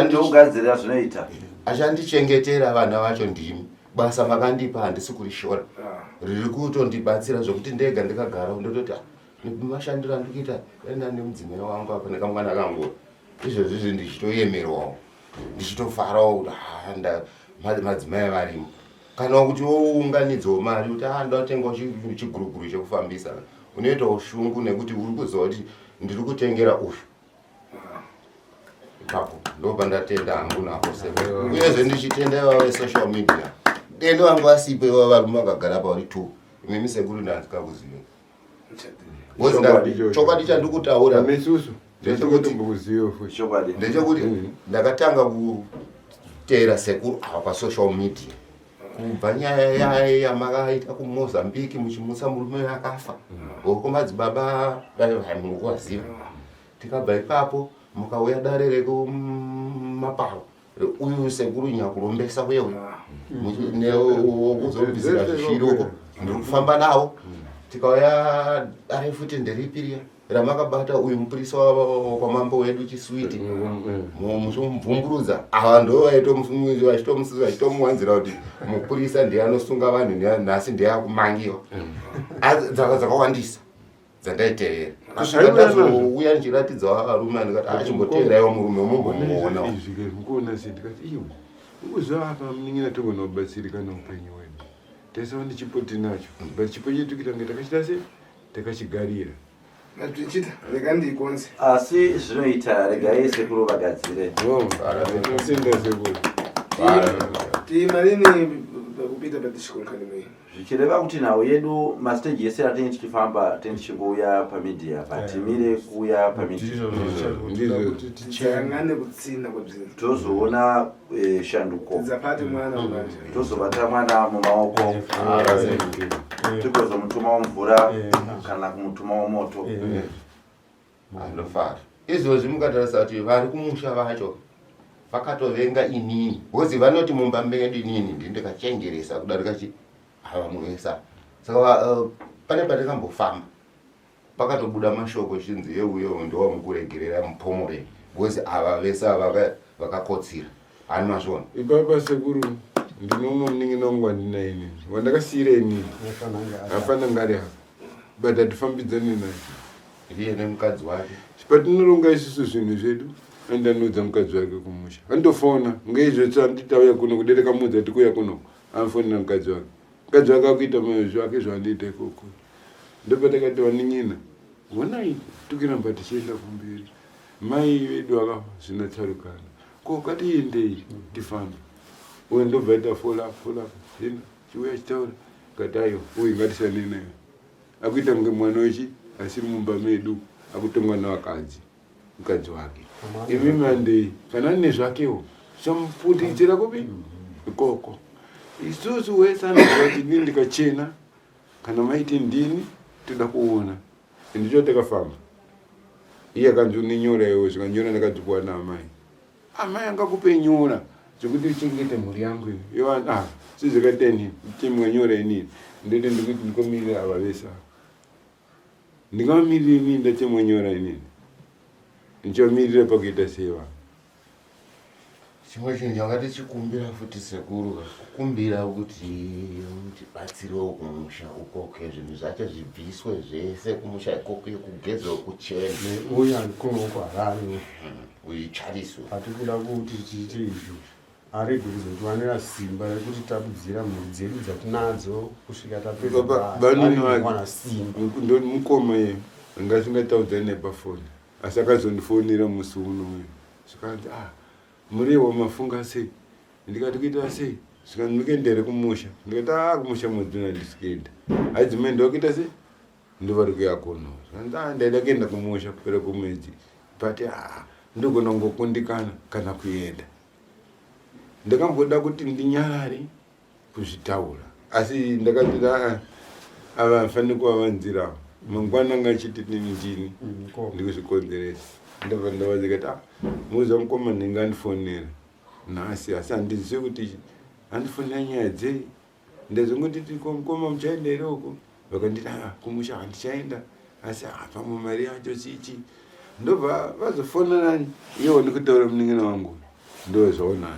ndogadzirira zvinoita achandichengetera vana vacho ndimi basa makandipa handisi kurishora ah. riri kutondibatsira zvekuti ndega ndikagara ndototi ah, mashandiro andikuita enda nemudzimai wangu apa nekamwana kangu izvozvi izvi ndichitoyemerwawo ndichitofarawo kuti ah, madzimai varimo kana kuti wounganidzawo mari kuti ah, ndatengawo chiguruguru chekufambisa unoitawo shungu nekuti uri kuziva kuti ndiri kutengera uyu ipapo ndopandatenda hangu napo se uyezve ndichitenda ivava vesocial media deni vangu vasipo ivava varume vakagara pavari two imimi sekuru ndanzika kuziva chokwadi chandikutaura ndechekuti mm. ndakatanga kuteera sekuru ava pasocial media kubva nyaya yaye yamakaita kumozambique muchimutsa murume akafa mm. oko madzibaba mukuvaziva tikabva ipapo. Mukauya dare rekumapawa uyu sekuru nyakurombesa uye uyu kuzobvisira zvishiri uko ndiri kufamba nawo. Tikauya dare futi nderipiriya ramakabata uyu mupurisa kwamambo wedu Chiswiti, muchimubvumburudza. Ava ndo vaitomuwanzira kuti mupurisa ndiye anosunga vanhu, nhasi ndiye akumangiwa. Dzakawandisa dzandaitevera kusvika ndazouya ndichiratidza varume, andikati achimboteeraiwo murume mumbomuona. Mukuona sei? Ndikati iwe ukuziva apa munin'ina togona kubatsirikana upenyu hwedu. Taisava nechipo tinacho, but chipo chedu kitange takachita sei, takachigarira. Mazvichita, rega ndiikonze. Asi zvinoita, regai sekuru vagadzire. Tinotenda sekuru. Timalini pakupita patishikonkhani mwe. Zvichireva kuti nhau yedu, masiteji ese atinenge tichifamba, tinenge tichingouya pamedia, patimire kuuya pamedia. Tichangane kutsina kwabzinza. Tozoona shanduko. Dzapati mwana manje. Tozobata mwana mumaoko, tigozomutumawo mvura kana kumutumawo moto. Anofara izvozvi. Mukatarisa kuti vari kumusha vacho vakatovenga inini, because vanoti mumba medu inini ndi ndikachenjeresa kudarika chi ava muvesa. Saka pane patikambofamba pakatobuda mashoko chinzi yeuyo ndowamukuregerera mupomoreni, because ava vese ava vakakotsira hani mazvona. Ipapa sekuru, ndinomwe munin'ina wangu wandina inini, wandakasiyira inini, afana ngari apa, but hatifambidzani naye. Iye nemukadzi wake. Patinoronga isusu zvinhu zvedu, andanoudza mukadzi wake kumusha, andofona ngeizvo anditauya kuno kudereka mudza tikuuya kuno, anofonera mukadzi wake. Mukadzi wake akuita zvake zvaandiita ikoko. Ndopatakati vanin'ina, honai tikiramba tichienda kumberi, mai vedu vakafa zvinotsarukana, ko katiendei tifambe. Uyu ndobva ita fola fola ena chiuya chitaura kati aiwa, uyu ngatishanei naye, akuita kunge mwana wechi asiri mumba medu, akutongwa nevakadzi, mukadzi wake. Imi mandei kana ane zvakewo samuputidzira kupi ikoko. Isusu wese anoziva kuti ini ndikachena, kana maiti ndini toda kuona ndicho takafamba. Iye akanzi une nyora iwe, zvikanyora ndakadzipuwa naamai. Amai angakupe nyora dzekuti uchengete mhuri yangu iyo? Ah, sizvakateni chimwe nyora inini ndoti ndikuti ndikomirira ava vese ava, ndingamirire inini ndachemwa nyora inini ndichamirira pakuita sei vanhu? Chimwe chinhu changa tichikumbira futi sekuru, kukumbira kuti tibatsirewo kumusha ukoke, zvinhu zvacho zvibviswe zvese kumusha ikoko, kugezwe, kuchena. Uyu ari kuno kuHarare. Uyichariswe. Hatikuda kuti tiite izvo, arege kuzotiwanira simba rekuti tabudzira mhuri dzedu dzatinadzo kusvika tapedza basa. Banini Arege kuwana simba. Ndo mukoma iye anga asingataudzani nepafoni, asi akazondifonera musi uno uyu, zvikanzi, "Ah, muriwo mafunga sei?" Ndikati, "Kuita sei?" Zvikanzi, "Ndikuenda here kumusha?" Ndikati, "A, kumusha mwedzi uno handisi kuenda." Adzimai ndokuita sei, ndovari kuya kuno. Zvikanzi, "A, ndaida kuenda kumusha kupera kwemwedzi, but a ndogona kungokundikana kana kuenda." Ndakamboda kuti ndinyarare kuzvitaura, asi ndakati aa, ava hafaniri kuvavanzirawo, mangwana anga achiti nini ndini ndikuzvikonzeresa. Ndobva ndavazikati, "Ah, muza mukoma ndinge andifonera nhasi, asi handizivi kuti andifonera nyaya dzei." Ndazongonditi, "Ko mukoma muchaenda here uko?" Vakanditi, "Ah, kumusha handichaenda, asi ah, pamwe mari yacho chichi." Ndobva vazofonanani iyewo ndikutaura munin'ina wangu, ndo zvaonana,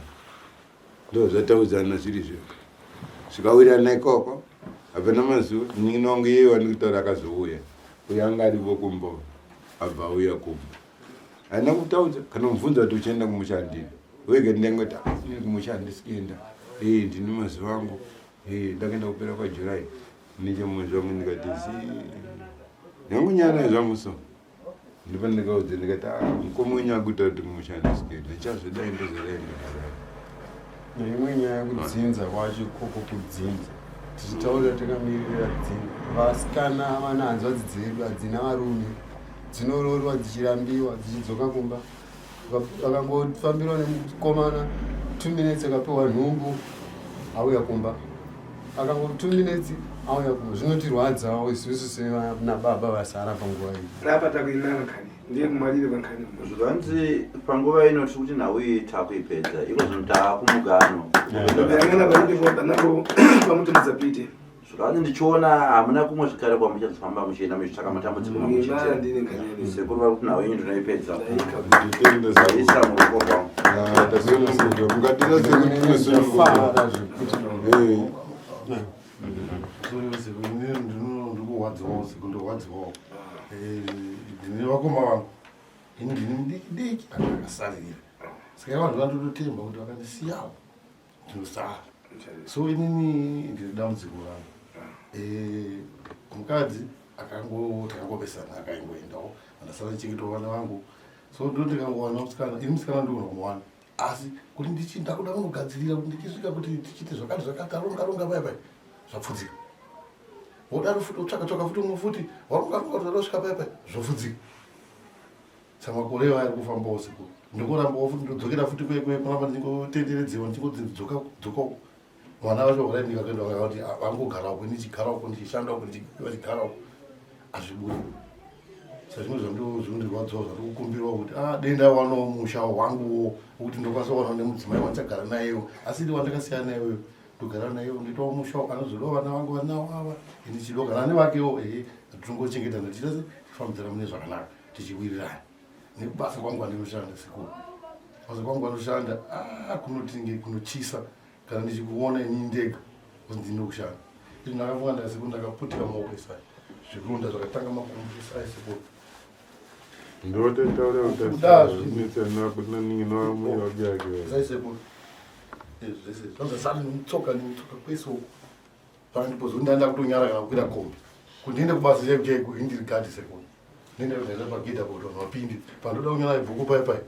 ndo zvataudzana zviri zvega, zvikawirirana ikoko. Hapana mazuva munin'ina wangu iyeyo wandikutaura akazouya, uyo anga aripo kumba, abva auya kumba, handina kutaudza kana mubvunza kuti uchaenda kumusha handini. Wega ndangoti, "Ah, ini kumusha handisi kuenda, ee ndine mazuva angu, ee ndakaenda kupera kwaJuly nechemumwedzi wangu." Ndikati zi yangu nyara zvangu, so ndipo ndikaudza ndikati, "Ah, mukoma wenyu akuita kuti kumusha handisi kuenda, ndichazodai ndozodai ndozodai." Neimwe nyaya yekudzinza kwacho ikoko, kudzinza tichitaurira takamirira dzinza, vasikana vana hanzvadzi dzedu hadzina varume, dzinoroorwa dzichirambiwa, dzichidzoka kumba. Vakangofambirwa nemukomana 2 minutes akapiwa nhumbu, auya kumba akango 2 minutes. Auya kuno zvinotirwadzawo isusu sevana baba vasara panguva iyi. Apa takuinana nkhani ndiye kumalire kwa nkhani. Zvikanzi panguva ino tiri kuti nhau iyi takuipedza iko zvino taakumugano. Ndayang'ana palibe panapo pamuti mudzapite. Zvikanzi ndichiona hamuna kumwe zvekare kwamuchazofamba muchienda muchitsvaka matambudziko mamuchitira. Sekuru vari kuti nhau yenyu ndinoipedza. Ndaisa muruoko rwangu. Ndafara zvekuti Ndikurwadziwawo siku ndorwadziwawo ndine vakoma vangu ini ndini mudiki diki andakasarira saka vanhu vandototemba kuti vakandisiyawo ndinosara so inini ndine dambudziko rangu mukadzi takangopesana akaingoendawo andasara ndichengetawo vana vangu so ndo ndikangowana musikana ini musikana ndogona kumuwana asi kuti ndichi ndakuda kunogadzirira kuti ndichisvika kuti tichiite zvakati zvakati taronga ronga paya paya zvapfudzika wodaro futi wotsvaka tsvaka futi umwe futi waronga ronga kuti zvadosvika paya paya zvopfudzika samakore iwayo ari kufambawo sekuru ndikorambawo futi ndodzokera futi kwekwe kuramba ndichingotenderedzewa ndichingodzoka dzoka uko mwana vacho varai ndikatoenda vakati vangogara uko ndichigara uko ndichishanda uko ndichigara uko hazvibudi sazvimwe zvinondirwadzawo zvandikukumbirawo kuti ah dei ndawanawo musha wanguwo wekuti ndokwanisa kuwanawo nemudzimai wandichagara nayewo asi ndi wandakasiyana nayewo ndogara nayewo ndoitawo musha anozodawo vana vangu vanawo ava ini chido kana nevakewo ehe tinongochengetana tichita se tifambidzana mune zvakanaka tichiwirirana nekubasa kwangu andinoshanda sekuru basa kwangu anoshanda ah kunotinge kunotyisa kana ndichikuona ini ndega ndinokushanda izvi ndakafunga ndakasekuru ndakaputika maoko esai zvironda zvakatanga makumbo esai sekuru ndototaura kutaninginawamuyake sekuru zvese zvazvasara nemutsoka nemutsoka kwese uku pandipozo ndanda kutonyara kana kukwira kombi kuti ndiende kubasa chaiko chaiko indiri gadi sekuru ndiende kudaira pagedhi apo kuti vanhu vapinde pandoda kunyora bhuku pai pai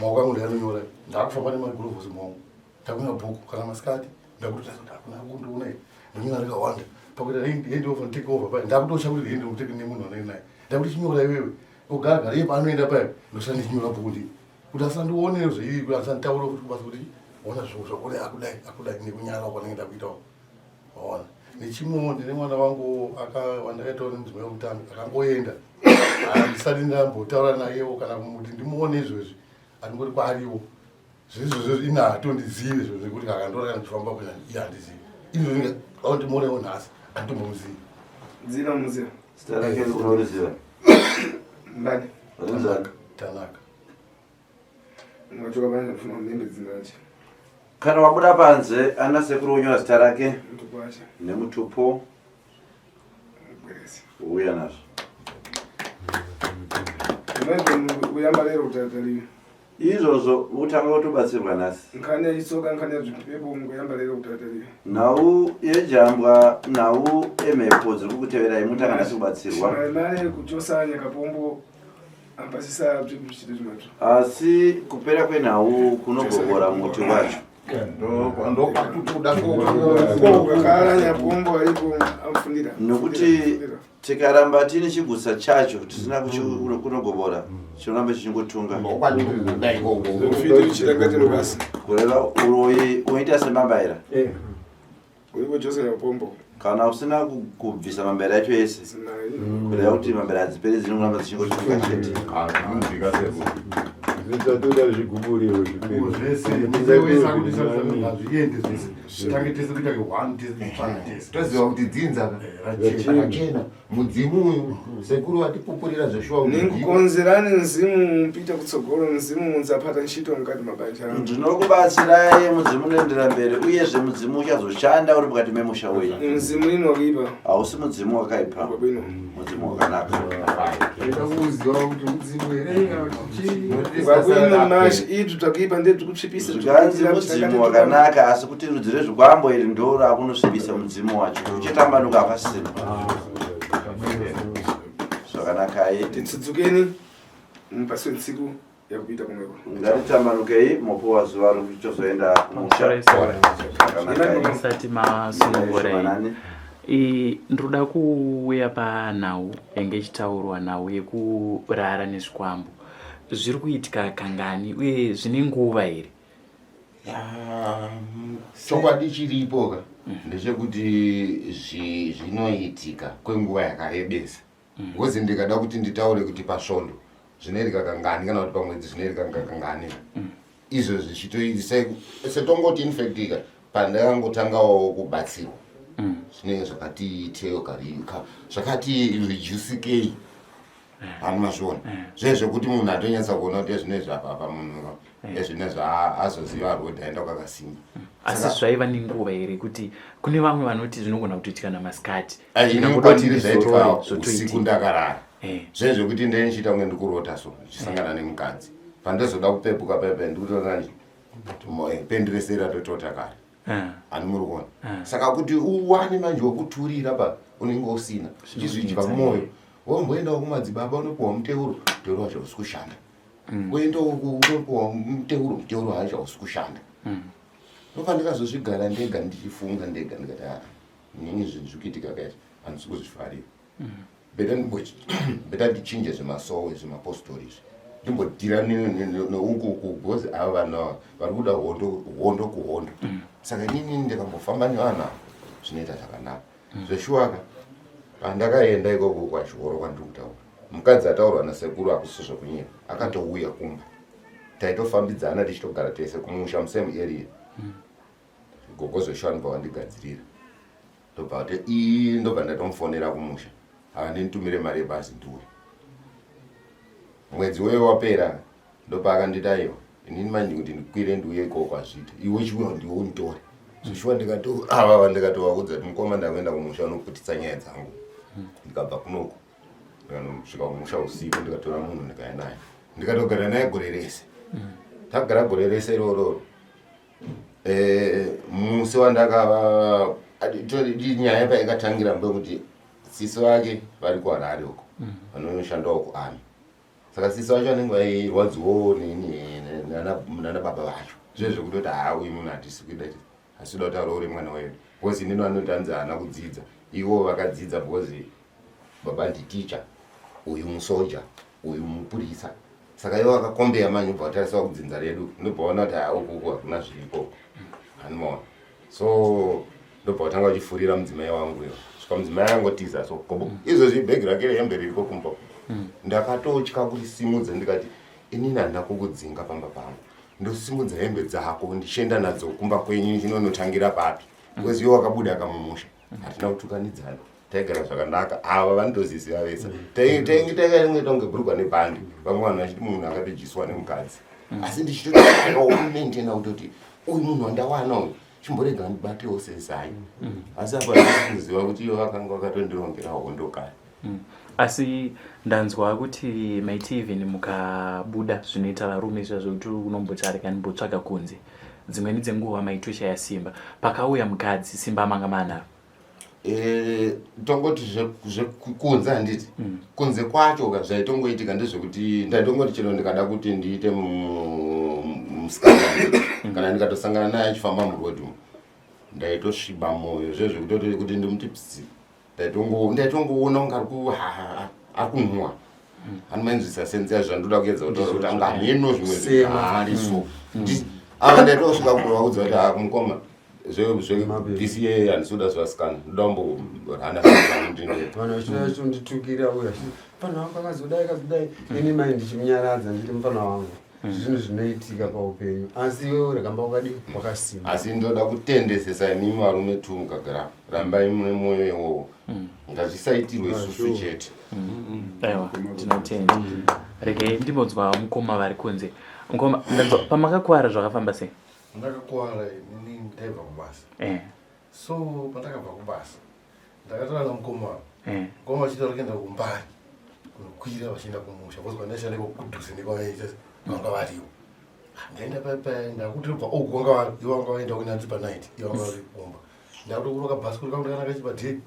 maoko angu ndainonyora ndakufamba nemagurovhosi maoko ndakunyora bhuku kana masikati ndakutotarisa kuti hakuna kundiona here ndonyora rikawanda pakuita hand over take over pai ndakutotya kuti hand over take nemunhu anenge naye ndakuti chinyora iwewe ogara gara iye paanoenda pai ndosara ndichinyora bhuku ndii kuti asandione zveii kuti asanditaure kuti kubasa kuti ona zvinhu zvakudai akudai akudai nekunyara kwanenge ndakuitawo waona nechimwewo ndine mwana wangu wandakaitawo nemudzimai wekutanga akangoenda handisati ndambotaura nayewo kana kuti ndimuone izvozvi andingori kwaariwo zvezvozvo ini hatondizivi izvo zvekuti kakandora kana ndichifamba kuenda iye handizivi ini zvondimuonewo nhasi handitombomuzivi Dzina muziva. Zita rake unoriziva? Ndani? Rinzani? Tanaka. Ungachoka panze kufuna kunembe dzina racho. Kana wabuda panze ana sekuru wonyora zita rake Mutupo wacho. nemutupo Bweresi. wouya nazvo. Unoita kuyamba lero kutataliwe. Izvozvo utanga kutobatsirwa nhasi. Nkhani yachitsoka nkhani yazvipepo mukuyamba lero kutataliwe. Nhau yejambwa nhau emhepo dziri kukuteverai mutanga nhasi kubatsirwa. Mare kuchosa nyakapombo ampasisa bzvikuchite zvimazvo. Asi kupera kwenhau kunogogora muti wacho. Ndokwatutoda Kakara nyapombo aripo amfundira. Nokuti tikaramba tiine chigutsa chacho tisina kunogobora chinoramba chichingotunga. Ndokwatutoda ikoko. Ufite uchitangati rubasa. Kureva uroyi unoita semambaira. Uripo chose nyapombo. Kana usina kubvisa mambera acho ese kureva kuti mambera hadziperi dzinoramba dzichingotunga chete. Zvinonzwika sekuru. Zvichatoda zviguburiro zvese hazviende zvese zvitange tese kuita one tese titsvanga tese Toziva kuti dzinza rakachena mudzimu uyu sekuru vatipupurira zveshuwa kuti Ninkukonzerani mzimu mpita kutsogolo mzimu unzapata ntchito mukati mabanja angu. Ndinokubatsirai mudzimu unoendera mberi uyezve mudzimu uchazoshanda uri mukati memusha wenyu. Mzimu ino wakuipa. Hausi mudzimu wakaipa. Kwabwino. Mudzimu wakanaka. Ndaida kuziva kuti mudzimu here kana kuti chii. Kwabwino mashi idzi twakuipa ndedzi kutsvipisa. Zvikanzi mudzimu wakanaka asi kuti rudzi rwezvikwambo iri ndo rakunosvibisa mudzimu wacho. Uchatambanuka hapasisina. Zvakanakai. Titsudzukeni mupasi wentsiku yakupita kumweko. Ngatitambanukei mopuwa zuva rokuti tozoenda kumusha. Zvakanakai. Musati masunungurai ndinoda kuuya panhau yange ichitaurwa nhau yekurara nezvikwambo zviri kuitika kangani uye zvine nguva here? Chokwadi chiripo ka. Ndechekuti zvinoitika kwenguva yakarebesa. Because ndikada kuti nditaure kuti pasvondo zvinoitika kangani kana kuti pamwedzi zvinoitika kangani. Izvo zvichitoisa setongoti in fact ka pandakangotangawo kubatsirwa. Zvinenge zvakati teyo kari zvakati reducikei. Hani mazviona. Zve zvekuti munhu atonyatsa kuona kuti ezvinezvi apa apa munhu ezvinezvi azoziva road aenda kwakasimba. Asi zvaiva nenguva here kuti kune vamwe vanoti zvinogona kutoitika namasikati? Ini kwandiri zvaitika usiku ndakarara. Zve zvekuti ndee ndichiita kunge ndikurota so ndichisangana nemukadzi. Pandozoda kupepuka pepe ndikutoona nje pendi rese ratotota kare. Hani muri kuona. Saka kuti uwane manje wekuturira pa unenge usina. Zvichizvidya mwoyo. Womboendawo kumadzibaba unopiwa muteuro, muteuro wacho hausi kushanda. Woendawo unopiwa muteuro, muteuro wacho hausi kushanda. Ndopa ndikazozvigara ndega ndichifunga ndega ndikati ah, inini zvinhu zviri kuitika kaizvi handisi kuzvifarira. Beta ndichinje zvemasowe zvemapostori izvi. Ndimbodhira neuku uku because ava vanhu ava vari kuda hondo hondo kuhondo. Saka inini ndikambofamba nevanhu ava zvinoita zvakanaka. Zveshuwaka pandakaenda ikoko kwachikoro kwandiri kutaura mukadzi ataurwa nasekuru hakusi zvekunyepa akatouya kumba taitofambidzana tichitogara tese kumusha musame area gogo zveshuwa ndobva vandigadzirira ndobva kuti ii ndobva ndatomufonera kumusha avandinitumire mari yebhazi ndiuye mwedzi weyo wapera ndopaakanditi aiwa inini manje kuti ndikwire ndiuye ikoko kwazvita iwe chiuya ndiwe unditore zveshuwa ndikato avava ndikatovaudza kuti mukoma ndakuenda kumusha unoputitsa nyaya dzangu ndikabva kunoku ndikanosvika kumusha usiku ndikatora munhu ndikaya naye ndikatogara naye gore rese tagara gore rese irororo musi wandakava nyaya paikatangira mbekuti sisi vake vari kuharare uko vanonoshandawo kuarmy. Saka sisi vacho vanenge vairwadziwawo nana baba vacho zve zvekutoti haa uyu munhu hatisi kuida asi kuda kuti aroore mwana wedu because inini vanoti hanzi haana kudzidza ivo vakadzidza because baba nditicha uyu musoja uyu mupurisa saka ivo vakakombeya manje ubva vatarisa kudzinza redu ndobva vaona kuti haa uku uku hakuna zviriko hanimaona so ndobva vatanga vachifurira mudzimai wangu iyo svika mudzimai angotiza so kobo izvozvi bhegi rake rehembe ririko kumba ndakatotya kurisimudza ndikati inini handina kukudzinga pamba pangu ndosimudza hembe dzako ndichienda nadzo kumba kwenyu ndinonotangira papi because iwe wakabuda kamumusha hatina kutukanidzana taigara zvakanaka ava vanotoziziva vese tainge tainge kunge bhurugwa nebhandi vamwe vanhu vachiti munhu akatodyiswa nemukadzi asi ndichitomaintaina kutoti uyu munhu wandawana uyu chimborega ndibatewo sezai asi apa ndisi kuziva kuti ivo vakanga vakatondirongera hondo kare. Asi ndanzwa kuti maiti even mukabuda zvinoita varume zviya zvekuti unomboti areka ndimbotsvaga kunze dzimweni dzenguva maitoshaya simba pakauya mukadzi simba manga maanaro. Tongoti zvekunze handiti kunze kwacho ka zvaitongoitika ndezvekuti ndaitongoti chero ndikada kuti ndiite musikana kana ndikatosangana naye achifamba muroad umu ndaitosviba moyo zvezvekutoti kuti ndimuti psi ndaitongoona kunge ari kunhuwa anomainzwisa senzi yazvo zvandoda kuedza kutaura kuti anga hameno zvimwe zvaari so ava ndaitosvika kuvaudza kuti ha mukoma this year handisi kuda zvevasikana ndoda kumborana vanhu vachitonditukira uya mufana wangu akazodai akazodai ini mai ndichimunyaradza nditi mufana wangu zvinhu zvinoitika paupenyu asi iwewe rakamba wakadii wakasimba. Asi ndoda kutendesesa imimi varume tu mukagara rambai mune mwoyo iwowo ngazvisaitirwe isusu chete. Aiwa tinotenda. Regai ndimbonzwa mukoma vari kunze. Mukoma ndanzwa pamakakwara zvakafamba sei? Ndakakwara inini ndaibva kubasa. So pandakabva kubasa ndakatora namukoma wangu. Mukoma vachiti vari kuenda kumbari kunokwira vachienda kumusha because kwandaishanda iko kudhuze nekwavaita vanga variwo. Ndaenda paya ndakutobva oku vanga vari ivo vanga vaenda kuenda ndiri panight ivo vanga vari kumba. Ndakutokuroka kabhasikoro kangu ndakanaka chipadheni.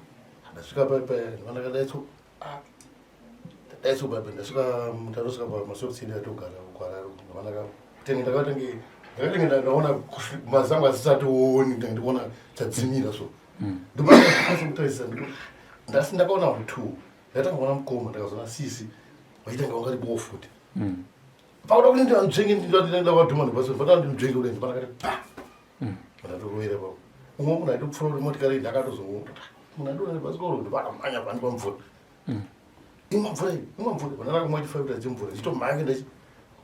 Ndasvika paya paya ndakadaidzwa ah ndadaidzwa paya paya ndasvika ndatosvika pamashops edu atogara kuHarare ndakatenge ndakatenge ndakatenge ndaona mazangu asisatooni ndikuona chadzimira so ndopandakakwanisa kutarisa ndasi ndakaona vanhu two ndatanga kuona mukoma ndakazoona sisi vachiita nga vangati boo futi pakuda kuti ndivanzvenge ndakadhuma ndibasa ndibata ndinzvenge kudai ndipandakati pa ndatorovera papo. Umwe munhu aitopfuura kuti motikari iyi ndakatozoona munhu andona nebhasikoro ndopaakamhanya pandipa mvura. Imwa mvura iyi, imwa mvura. Panana kumwa chifaita chemvura ndichitomhanya ndachi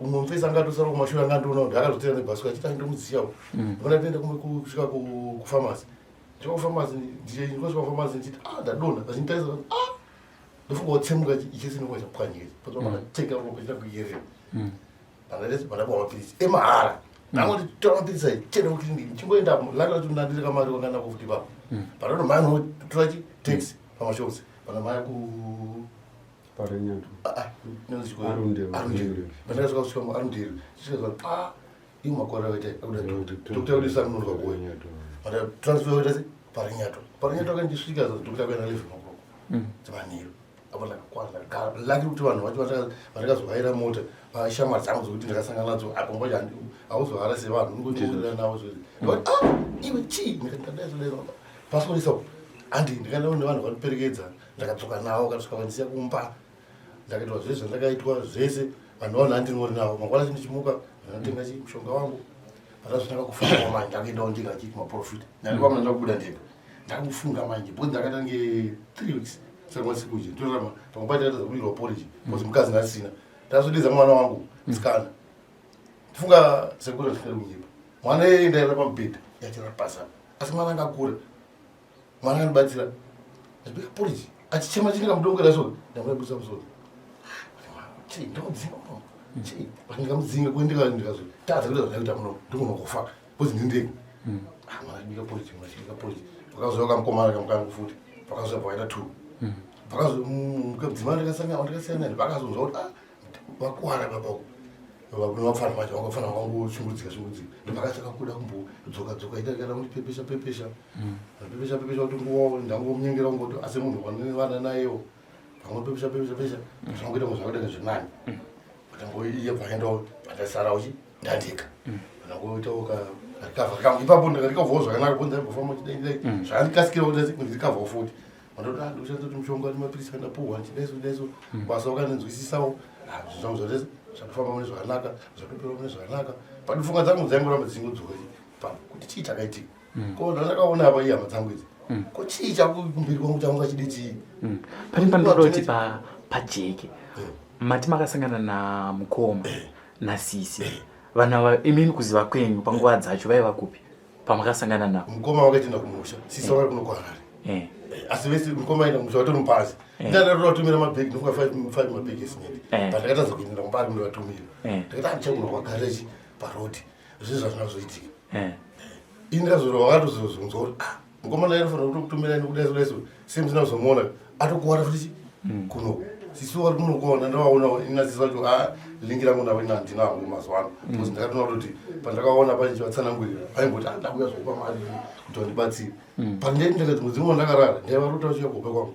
umwe mufesi anga atosara kumashure anga andiona kuti akazotera nebhasikoro achiti andomuziyawo. Ndopana toenda kumwe kusvika kufamasi. Ndisvika kufamasi ndichisvika kufamasi ndichiti ah ndadonha vachinditarisa vati ah ndofunga watsemuka ichese ndofunga chapwanyika ichi. Panzwa pakacheka ropa chita kuyerera. Pandapiwa mapiritsi emahara. Ndangoti tora mapiritsi ayi tiende kukiriniki ndichingoenda laka racho ndandiri kamari kwanga nako futi ipapo. Pandatomhanya notora chi taxi pamashops panamhanya ku Parenyatu. Ah, ah, inonzi chikoro. Arundel. Arundel. Pandakasvika kusvika muArundel ndichisvika ah iwo makore akaita akuda doctor. Doctor kuti sanonoka kuuya. Panda transfer waita sei parinyato. Parinyato akandisvika doctor akaenda 11 o'clock. Dzemanheru. Apa ndakakwana ndakagara. Lucky kuti vanhu vacho vandakazohaira mota vashamwari dzangu dzekuti ndakasangana nadzo apo mbacho hauzohara sevanhu unongotowirirana navo zvese. Ndikati ah iwe chii ndikati ndadai zvodai pasipoti handi ndikaenda nevanhu vandiperekedza ndakadzoka navo vakasvika vandisiya kumba ndakaitwa zvese zvandakaitwa zvese vanhu vanhu handinori navo mangwana chi ndichimuka ndanotenga chi mushonga wangu pandazotanga kufamba manje ndakuendawo ndega chi kumaprofita ndandikwa ndakubuda ndega ndakufunga manje because ndakaita nge three weeks saka kudya ndorama pamwe pacho ndakatadza kubikirwa porridge because mukadzi ndasina ndazodedza mwana wangu musikana funga sekuru ndisingadi kunyepa mwana iyeye ndairara pamubhedha yachirara pasi apa asi mwana anga akura mwana andibatsira ndabika porridge achichema chinge kamudongera so ndamurabisa musoro chii ndamudzinga muno chii but ndikamudzinga kuendeka ndikazotadza kuita zvandakuita muno ndogona kufa because ndiri ndega Ah, mwana achibika porridge mwana achibika porridge pakazouya kamukomana kamukangu futi pakazouya pakaita two pakazomudzimai ndakasangana ndakasiyana naye pakazonzwa kuti ah vakuwara baba vapfana vacho vakapfana vakangoshungurudzika shungurudzika ndopakatanga kuda kumbodzoka dzoka ita kana kundipepesha pepesha pepesha pepesha kuti nguva ndangomunyengera kungoti asi munhu wane vana nayewo pangopepesha pepesha pesha zvangoita ngo zvakaita ngezvenani patangoiye paendawo pandasara uchi ndandika ndangoitawo karikavha kangu ipapo ndakarikavhawo zvakanaka bonza imbofamba chidai dai zvakandikasikira kuti ndirikavhawo futi vandoda ah, ndoshandisa kuti mushonga nemapirisi andapuhwa chidaiso daiso hmm. basa vakandinzwisisawo ah, zvinhu zvangu zvose zvatofamba mune zvakanaka zvatopera mune zvakanaka but pfungwa dzangu dzaingoramba dzichingodzoka pa kuti chii chakaitika hmm. ko ndandakaona apa ihama dzangu idzi hmm. ko chii chakumberi kwangu changu kachidi chii pane panoda kuti pajeke eh. mati makasangana namukoma eh. nasisi eh. vanhu ava imimi kuziva kwenyu panguva dzacho vaiva kupi pamakasangana navo mukoma wakaenda kumusha sisi vakari kuno kuharare eh. Eh, asi vese mukoma aenda kumusha vatori mupasi eh. ndandatovatumira mabhegi ndofunga five mabhegi esimende but ndakatadza kuendera kumba ari kundovatumira ndakati andichagona kuvagarira chi parodi zvii zvazvina kuzoitika ini ndakazora vakatozozonzwa kuti ah mukomana anofanira kutokutumira nekuda so daiso same sina kuzomuona atokuwara futi chi mm. kuno sisi wari kunokuona ndavaona ina sisi vacho a ah, lingi rangu navo ina handina hangu mazuva ano mm. because ndakatoona kutoti pandakaona pane chivatsanangurira vaimboti ah ndakuya zvokupa mari kuti vandibatsire mm. pandai ndakati mudzimu wandakarara ndaivarota vachiuya kuhope kwangu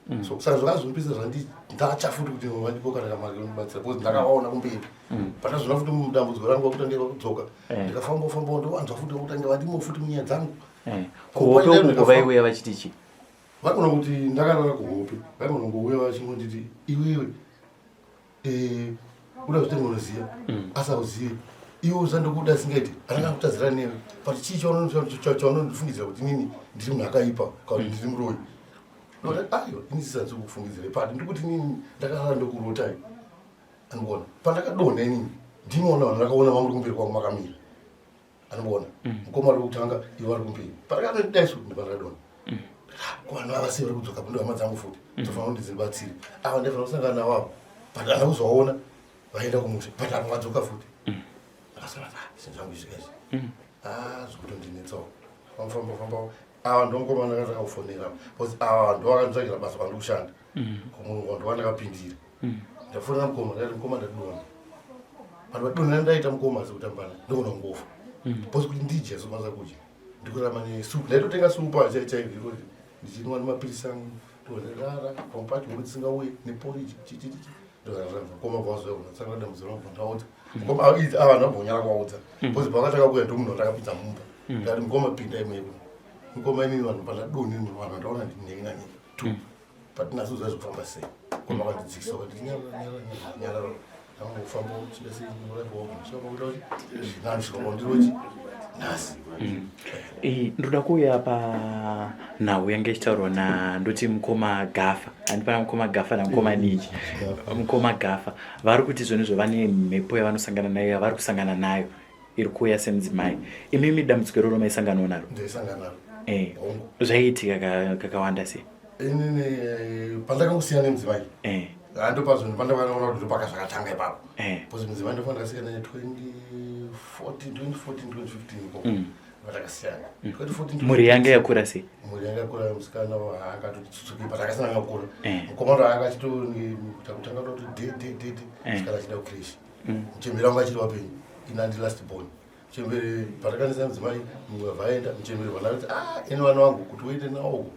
Mm. So saka zvakazondipisa zvandi ndacha futi kuti vandipo kana kamari kanobatsira because ndakavaona kumberi. Mm. Pandazona futi mudambudziko rangu vakutange vakudzoka. Eh. Ndikafamba famba ndovanzwa futi vakutange vandimo futi munyaya dzangu. Eh. Kuhope uku vaiuya vachiti chii? Vaigona kuti ndakarara kuhope. Vaigona kungouya vachingonditi iwewe Eh, uda zvitenga unoziva mm. asi hauzivi iwe uzandokuda asingaiti ananga kutadzira newe but chii chaunondifungidzira kuti nini ndiri munhu akaipa kana kuti mm. ndiri muroyi aiwa ini sisanzi kukufungidzira but ndikuti nini ndakarara ndokurotai andikuona pandakadonha inini ndinoona vanhu ndakaona vamuri kumberi kwangu makamira anoona mm. mukoma ari kutanga ivo vari kumberi parakadaiso ndipandakadona mm. kuvanhu ava sei vari kudzoka ndo hama dzangu futi mm. tofanira kuti ndidzibatsire ava ndaifanira kusangana navo avo but ana kuzovaona vaenda kumusha but apa vadzoka futi akasara ah, zvinhu zvangu izvi kaizvi ah, zvikutondinetsawo famba famba ava ndomukoma ndakatanga kufonera because ava ndovakanditsvagira basa kwandiri kushanda kumurungu ndovandakapindira ndafonera mukoma ndakati mukoma ndadona vanhu vadonhera ndaita mukoma asi kutambana ndogona kungofa mm. because kuti ndidye azokwanisa kudya ndikurarama nesupu ndaitotenga supu chaichaivo ndichinwa nemapirisi angu ndorara pamwe pacho hope dzisingauye neporiji chichichichi ndorarama vazouya kunatsanga dambudziko rangu ndaudza mukoma ava vanhu vambonyara kuvaudza mm. because pavakatanga kuuya ndomunhu wandakapinza mumba mm. ndikati mukoma pinda imwe mukoma imimi vanhu pandadoni vanhu vandaona ndinenge nani two but naso zvazi kufamba sei koma vakandidzikisa vakati nyarara nyarara ndangofamba uchida sei urapiwa svika pakuita kuti zvinani svika pandirochi nhasi. Ndoda kuuya panhau yange ichitaurwa na ndoti mukoma Gafa, handi pana mukoma Gafa namukoma Niji. Mukoma Gafa vari kuti zvonizvo vane mhepo yavanosangana nayo, yavari kusangana nayo iri kuuya semudzimai. Imimi dambudziko iroro maisanganawo naro? Ndaisangana naro. Zvaiitika kakawanda sei? Inini pandakangosiyana nemudzimai, handopazvinhu pandakaona kuti ndopaka zvakatanga ipapo, because mudzimai ndofanira ndakasiyana naye 2014, 2014, 2015 ikoko. Patakasiyana 2014. Mhuri yange yakura sei? Mhuri yanga yakura. Musikana akatoti tsutsuki patakasiyana ngakura. Mukomana anga achitotanga toti de de de de. Musikana achida kucreche. Muchemberi wangu achiri wapenyu, ina ndi last born. Muchemberi patakanisa mudzimai, mumwe vaenda muchemberi, vana vati, "Ah, ini vana vangu kuti uende nawo uko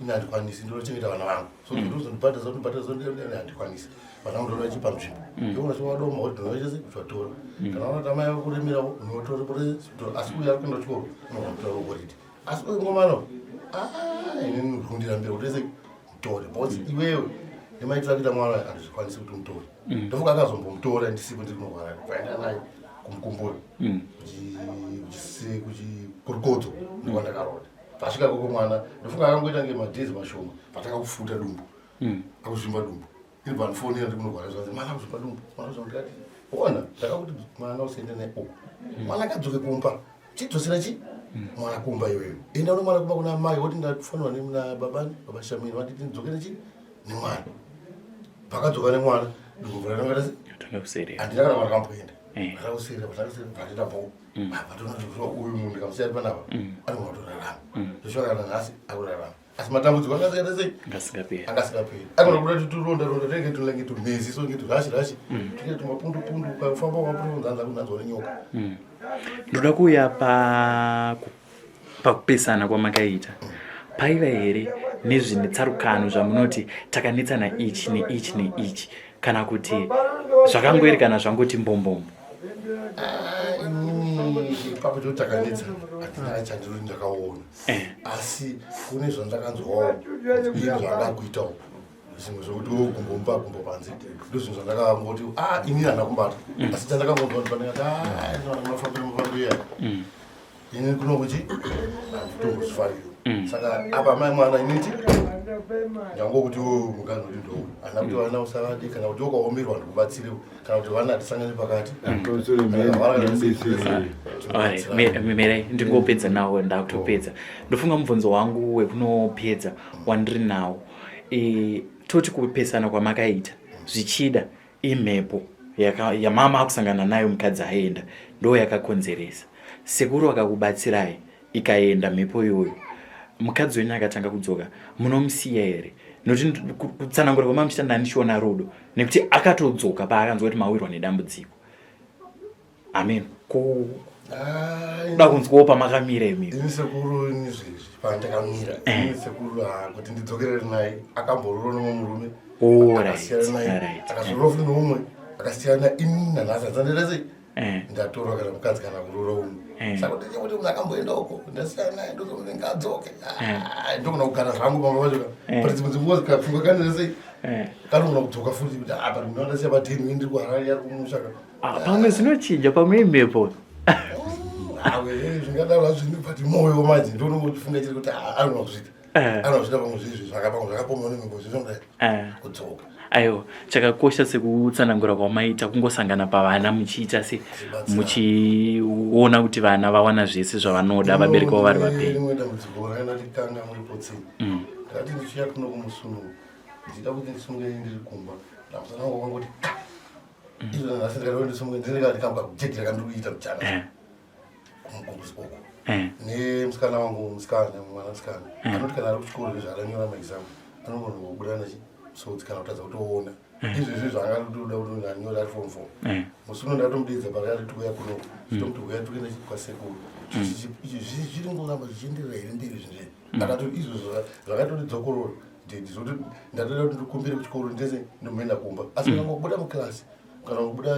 ini handikwanisi, ndinochengeta vana vangu, so ndozondibhadhasa kundibhadhasa, handikwanisi, vana vangu ndoda chipa nzvimbo." Iwona chiwadoma kuti ndinochese kuchivatora, kana vanoti amai vakuremerawo unotora, asi uyu ari kuenda kuchikoro unomutora holiday, asi uyu ngomano, ah, inini kundirambira kuti ese mutore, because iwewe nemaitiro akuita mwana handizvikwanisi kuti umutore. Ndofunga akazombomutora ndisipo, ndiri kunorwara, vaenda naye kumukumbura kuchikurukodzo ndokwandakaroda. Pasvika koko mwana ndofunga akangoita nge madhezi mashoma, patanga kufuta dumbu, akuzvimba dumbu. Iri pandifonera ndi kunorwara, zvanzi mwana akuzvimba dumbu, mwana kuzvimba. Ndikati, ona, ndakakuti mwana usaende naye uko, mwana akadzoke kumba, chidzosera chi mwana kumba iweyo, enda uno mwana kumba kuna mai, woti ndafonera nababani, baba Shamini vanditi ndidzokere chi nemwana. Pakadzoka nemwana, dumbu ratanga rese. Tanga kuserera. Handina kana marakamboenda. Rakakuserera, patakaserera patita bho patona uyu munhu ndikamusiya ari panapa anogona kutorarama. Zvishuwa kana nhasi akurarama, asi matambudziko angasikaita sei? Ngasingaperi. Angasingaperi. Agona kuda turonda ronda tinenge tunenge tumhezi, so nge turashi rashi, tunenge tumapundu pundu, ukafamba wapundu kunanzwa nenyoka. Ndoda kuuya pakupesana kwamakaita. Paiva here nezvine tsarukano zvamunoti takanetsana ichi neichi neichi, kana kuti zvakangoerekana zvangoti mbombombo? Ah, inini ipapo choti takanetsa hatina chandinoti ndakaona. Asi kune zvandakanzwawo ini zvandakuitawo zvimwe zvokuti wo gumbo mumba, gumbo panze, ndo zvinhu zvandakangoti, a inini handina kumbata. Asi chandakangonzwa kuti pandingati, a mafambiro mafambiro iya, ini kuno kuchi handitombozvifariri. Saka apa mai mwana initi ndangokuti mukadzi kuti ndou handina kuti vana usavadi, kana kuti ukaomerwa ndikubatsirewo, kana kuti vana hatisangani pakati. Alright, mirai ndingopedza nawo, ndakutopedza. Ndofunga mubvunzo wangu wekunopedza wandiri nawo, toti kupesana kwamakaita zvichida imhepo yamama akusangana nayo mukadzi aenda ndo yakakonzeresa. Sekuru vakakubatsirai ikaenda mhepo iyoyo, mukadzi wenyu akatanga kudzoka, munomusiya here? Nokuti kutsanangura kwamamuchita ndandichiona rudo, nekuti akatodzoka paakanzwa kuti mawirwa nedambudziko. Amen, kuda kunzwawo pamakamira imi. Ini sekuru, ini zvezvi pandakamira, ini sekuru, ha, kuti ndidzokerere naye, akambororo nomwe murume, akasiyana naye, akazorora futi noumwe, akasiyana. Ini nanhasi handisandaita sei ndatorwa kana mukadzi kana kurora umwe. Saka kuti kuti munhu akamboenda uko, ndasiyana naye, ndozomuti ngaadzoke. Ah, ndogona kugara zvangu pamba pacho ka. But dzimwe dzinguva zikapfunga kanira sei, kanogona kudzoka futi kuti, ah, but munhu andasiya pateni, ndiri kuHarare, ari kumusha ka. Ah, pamwe zvinochinja, pamwe imhepo. Awe, zvingadaro hazvini, but moyo manje ndonongochifunga chiri kuti, ah, anogona kuzviita. Anozvida pamwe zvezvi zvakapamwe zvakapomwa nemhepo zvizvonda kudzoka. Aiwa, chakakosha sekutsanangura kwamaita, kungosangana pavana muchiita se muchiona kuti vana vawana zvese zvavanoda, vabereki vavo vari vapenyu. Rimwe dambudziko ranga ndikanga muri potsini. Ndakati ndichiuya kuno kumusunungu, ndichida kuti ndisunge ndiri kumba, ndamusana wangu wakangoti ka. Izvo nhasi ndikati ndisunge, ndinenge ndikamuka kujegera kandiri kuita muchana kumukumbuzi uko. Nemusikana wangu, musikana, mwana musikana, anoti kana ari kuchikoro nezvaaranyora maexam, anogona kubuda nechisodzi kana kutadza kutoona. Izvezvi zvaangatoda kuti anyore ari form four. Musi uno ndatomudedza pakati tiuya kuno, tomuti uya tikuenda kwasekuru. Izvi zviri ngoramba zvichienderera here mberi zvinhu izvi? Akati izvozvo zvakatondidzokorora dedi, zvokuti ndatoda kuti ndikumbire kuchikoro, ndese ndomboenda kumba. Asi kana ngobuda mukirasi, kana ngobuda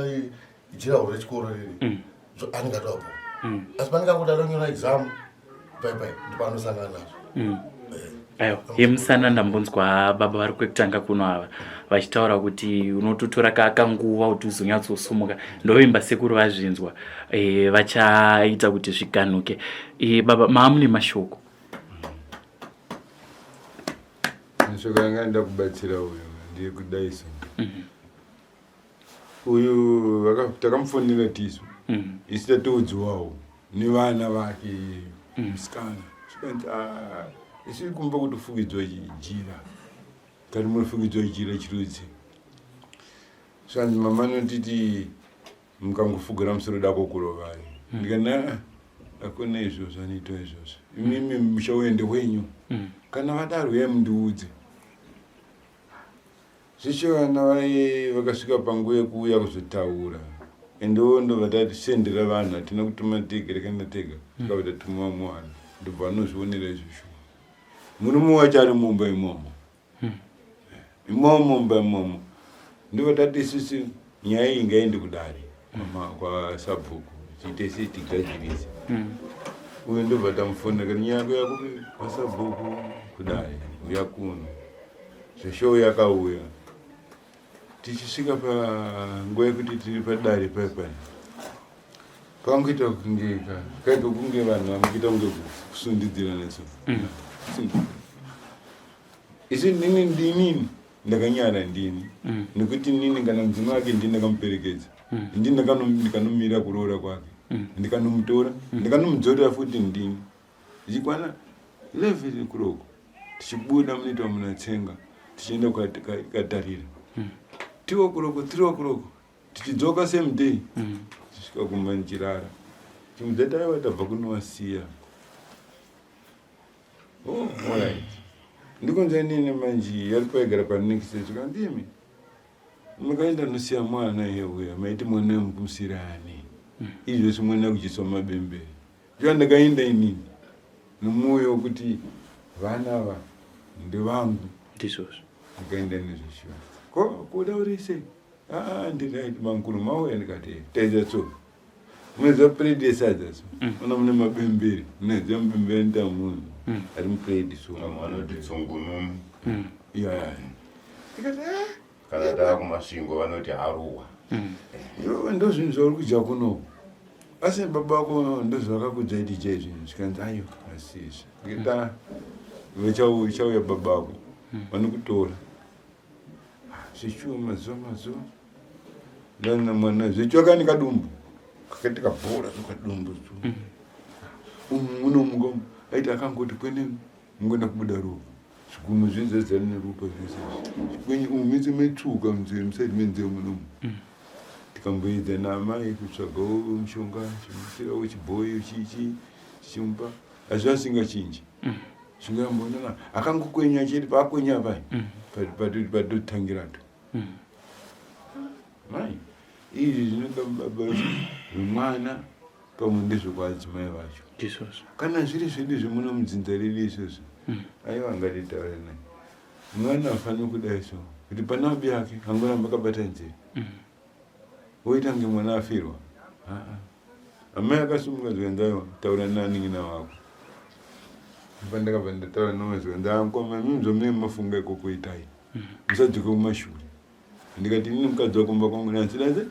jiraho rechikoro riri, anenge atoapo. Asi panenge angoti adonyora exam, pai pai ndipo anosangana nazvo. Aiwa, yemusana ndambonzwa baba vari kwekutanga kuno ava vachitaura kuti unototora kanguva kuti uzonyatsosumuka. Ndovimba sekuru vazvinzwa, vachaita kuti zviganuke. Baba, maamune mashoko? Mashoko anga nda kubatsira uyu ndeyekudai so. Uyu takamufonera tisu. Isu tatoudziwawo nevana vake musikana. Zvikanzi, isu kumba kutofukidzwa jira. Kati munofukidzwa jira chirudzi. Zvikanzi mama anotiti mukangofugura musoro dako kurovai. Ndikati hakuna izvozvo anoitwa izvozvo. Imimi muchauende wenyu. Kana vadaro uyai mundiudze. Zveshe vana vaye vakasvika panguva yekuuya kuzotaura. Endewo ndobva tatisendera vanhu, hatina kutuma tega, takaenda tega. Tikabva tatuma vamwe vanhu. Ndobva vanozvionera izvozvo. Murume wacho ari mumba imomo. Imomo mumba imomo. Ndobva tati isusu nyaya iyi ngaende kudare kwasabhuku. Tiite sei tigadzirise. Uyu ndobva tamufonera kati nyaya yako yakupi kwasabhuku kudare uya kuno. Zveshow yakauya. Tichisvika panguva yekuti tiri padare paya paya. Pangoita kunge kaita kunge vanhu vangoita kunge kusundidzirana so. Isu ndini ndinini ndakanyara ndini. Nekuti nini kana mudzimai wake ndini ndakamuperekedza. Ndini ndikanomira kuroora kwake. Ndikanomutora, ndikanomudzorera futi ndini. Zvichikwana 11 o'clock tichibuda munoitwa munatsenga tichienda kukatarira. 2 o'clock, 3 o'clock tichidzoka same day. Tichisvika kumba ndichirara. Chimudza taiva tabva kunovasiya. Oh, all right. Ndikunze nini manje yari paigara pa next zvikanzi imi mukaenda nosiya mwana iye uya maiti mwana mukumusira ani izvozvi mwana kuchiswa mabembere. Ndiyo ndakaenda inini nomwoyo wekuti vana ava ndevangu. Ndizvozvo. Ndikaenda nezveshuwa. Ko kuda uri sei? Ndiri mankuru mauya ndikati taita so. Munoziva plate yesadza so. Ona mune mabembere. Munoziva mabembere anoita munhu. Ari muplate so. Vamwe vanoti tsungununu. Yeah. Ndikati Kana tava kuMasvingo vanoti haruwa. Iwewe ndozvinhu zvauri kudya kunoku. Asi baba vako ndozvavakakudza iti chai zvinhu zvikanzi ayo asi izvi. Ndikati vachauya baba vako vanokutora. Zvechiwo mazuva mazuva. Ndana mwana zvechiwo kani kadumbu. Kakati kabhora kadumbu. Umu munomuka aiti akangoti kwene mungoenda kubuda ropa. Zvigumwe zvinzadzana neropa zvese. Kwenye umu mese maitsvuka munzeve musaidi menzeve munomu. Tikamboedza naamai kutsvagawo mushonga chimutsirawo chibhoyi chichi chichimupa asi asingachinji. Zvingambonana akangokwenya chete paakwenya pai patotangirato. Mai izvi zvinoda baba zvemwana pamwe ndezvekwaadzimai vacho. Ndizvozvo. Kana zviri zvedu zvemuno mudzinza redu izvozvo aiwa ngatitaure naye. Mwana afaniri kudai so kuti pana abi yake angoramba akabata nzeve. Woita kunge mwana afirwa. Amai akasimuka zvikanzi aiwa taura nanin'ina wako. Pandakabva ndataura naye zvikanzi mukoma imimi zvamunenge mafunga ikoko itai. Musadzoke kumashure. Ndikati inini mukadzi wako mumba kwangu ndasida se?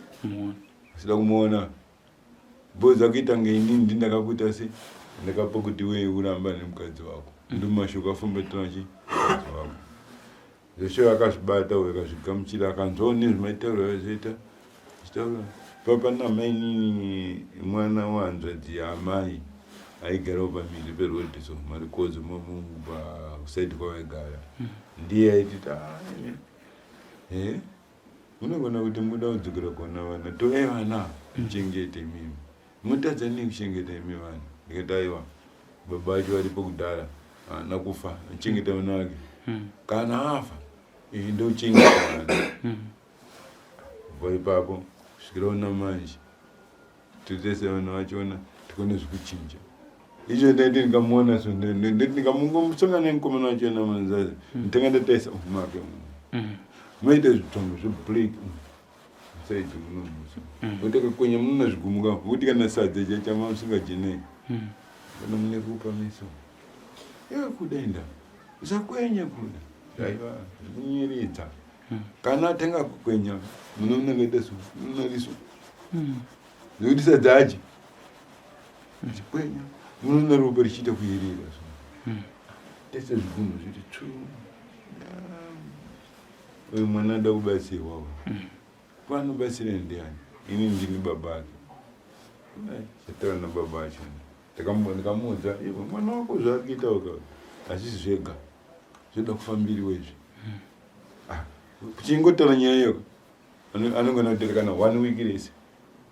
Ndasida kumuona. Boys akuita kunge inini ndini ndakakuita se? Ndakapa kuti iwe uramba nemukadzi wako. Ndomashoko afamba tinachi mukadzi wako. Zveshe akazvibata uyo akazvigamuchira akanzwawo nezvemaitauro azvoita. Achitaura papa namainini mwana wehanzvadzi yaamai aigarawo pamhiri peroad so marikodzo pasaidi kwavaigara. Ndiye aititi munogona kuti muda kudzokera kuona vana torai vana muchengete imimi mutadza nei kuchengeta imi vana. Ndikati aiwa baba vacho varipo kudhara haana kufa achengeta vana vake. Kana afa ndochengeta vana. Kubva ipapo kusvikira ona manje totese vana vachona tikone zvekuchinja. Izvo ndaiti ndikamuona so ndati ndikamusangana nemukomana wachona manzazi nditanga ndataisa make maita zvitombo zveblack saidi munomusa woita kakwenya munona zvigumuka vokuti kana sadza chachama musingajenei kana mune ropa meso iwe kuda enda. Usakwenye kuda aiwa zvikunyeredza kana atenga kukwenya munoona ngaita so munariso zvekuti sadza adye achikwenya munoona ropa richiita kuyerera so tese zvigunwe zviti tsvu uyu mwana ada kubatsirwa uyu Vanobatsira ndiani? Ini ndini baba ake. Chataura nababa acho. Ndikamuudza, iwe mwana wako zvaari kuita uka hazvisi zvega. Zvoda kufambiriwa izvi. Ah, chingotaura nyaya iyo anogona kutoita kana one week rese.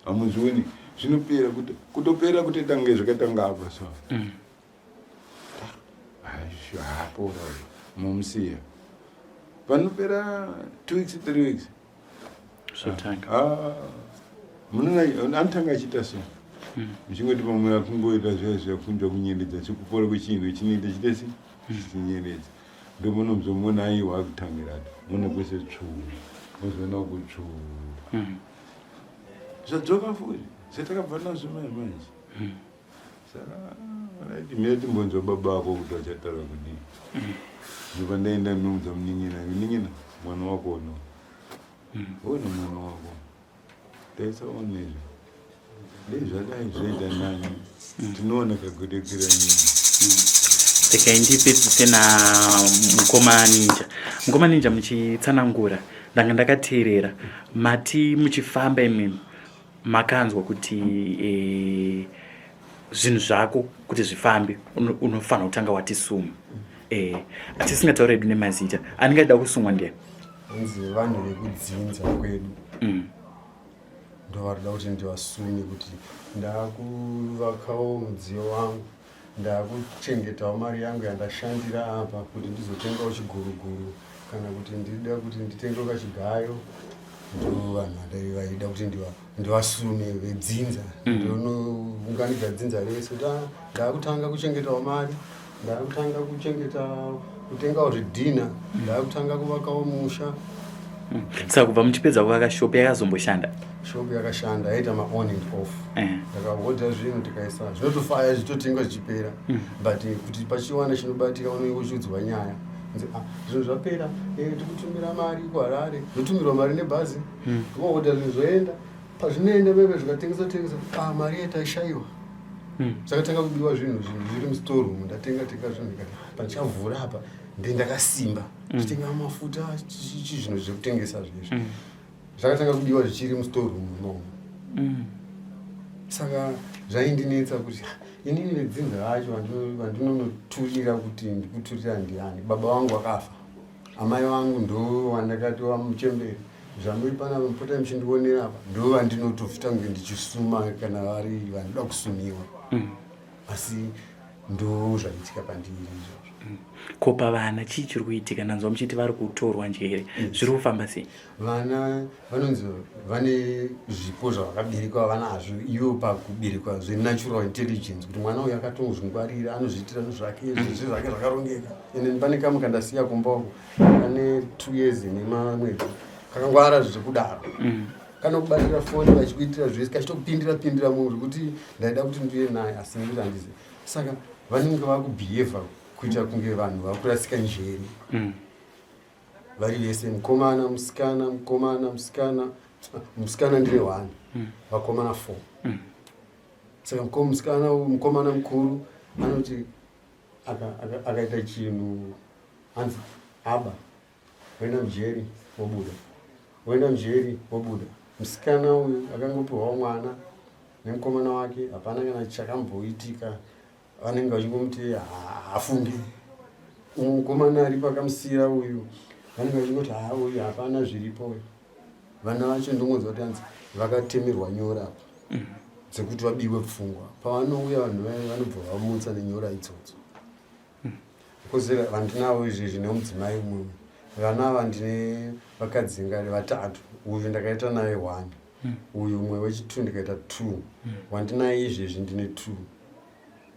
Hamuzvioni zvinopera kutopera kutoita kunge zvakatanga apa so. Haapora uyu. Momusiya. Panopera 2 weeks 3 weeks zvotanga ah, munoona anotanga achiita so muchingoti pamwe akungoita zviya zviya kunzwa kunyeredza sekupora kwechinhu chinoita chite se chichinyeredza ndomunozomuona aiwa akutangira ati muona kwese tsvuu mozoona kutsvuu zvadzoka futi setakabva nazvo mai manje Saka right mira timbonzwa baba vako kuti vachataura kudii. Ndobva ndaenda ndinoudza munin'ina, munin'ina mwana wako uno. Ona mwana wako. Taisaona izvi. Dei zvadai zvoita nani. Tinoona kagodekwira nyini. Regai ndipedzise na mukoma Ninja. Mukoma Ninja muchitsanangura ndanga ndakateerera mati muchifamba imimi makanzwa kuti eh, zvinhu zvako kuti zvifambe unofanira kutanga watisuma eh, atisingatauri hedu nemazita anenge achida kusungwa ndiye hanzi vanhu vekudzinza kwedu mm. ndovarida kuti ndivasume kuti ndakuvakawo mudziyo wangu ndakuchengetawo mari yangu yandashandira apa kuti ndizotengawo chiguruguru kana kuti ndida kuti nditengewo kachigayo ndo vanhu vaida kuti ndivasume vedzinza mm. ndonounganidza dzinza rese kuti ah, ndakutanga kuchengetawo mari ndakutanga kuchengeta kutengawo zvidhina ndakutanga kuvakawo musha mm. saka kubva muchipedza kuvaka shopu yakazomboshanda shopu yakashanda yaita maon and off eh. ndakahodha zvinhu tikaisa zvinotofaya zvitotengwa zvichipera mm. but kuti pachiwana chinobatika unenge uchiudzwa nyaya ah, zvinhu zvapera eh, tikutumira mari kuharare zvotumirwa mari nebhazi mm. vohodha zvinhu zvoenda pazvinoenda veve zvikatengesa tengesa ah, mari yataishaiwa hmm. zvakatanga kubiwa zvinhu zvinhu zviri mustoreroom ndatenga tenga zvinhu ndikati pandichavhura apa nde ndakasimba hmm. nditenga mafuta chichi zvinhu zvekutengesa zvezvi hmm. zvakatanga kubiwa zvichiri mustoreroom imomo saka zvaindinetsa kuti inini vedzinza racho vandinonoturira kuti ndikuturira ndiani baba vangu vakafa amai vangu ndo vandakati vamuchembere zvamuri panapa mupota muchindionera apa ndo vandinotofita kunge ndichisuma kana vari vanoda kusumiwa mm. asi ndo zvaitika pandiri izvozvo mm. ko pavana chii chiri kuitika ndanzwa muchiti vari kutorwa njere zviri kufamba sei Vana vanonzi vane zvipo zvavakaberekwa vanazvo ivo pakuberekwa zvenatural intelligence kuti mwana uyu akatozvingwarira anozviitira nezvake zvezve zvake zvakarongeka and pane kamwe kandasiya kumba uko kane two years nemamwedzi kakangwara zvekudaro mm. kanokubatira foni vachikuitira zvese kachitokupindira pindira munhu zvekuti ndaida kuti ndiye naye asi nekuti handizi saka vanenge vakubhiyevha kuita kunge vanhu vakurasika njere mm. vari vese mukomana musikana mukomana musikana musikana ndine one mm. vakomana four mm. saka musikana mukomana mukuru anoti akaita chinhu hanzi aba woenda mujeri wobuda woenda mujeri wobuda musikana uyu akangopiwawo mwana nemukomana wake hapana kana chakamboitika vanenge vachingomuti haafungi mukomana aripo akamusiyira uyu vanenge vachingoti haa uyu hapana zviripo uyu vana vacho ndongonzwa kuti anzi vakatemerwa nyora apa mm. dzekuti vabiwe pfungwa pavanouya vanhu vaye vanobva vamutsa nenyora idzodzo mm. because vandinavo izvezvi nemudzimai umwe vana ava ndine vakadzi ngari vatatu uyu ndakaita naye one mm. uyu umwe wechitwo ndikaita two wandinaye izvezvi ndine two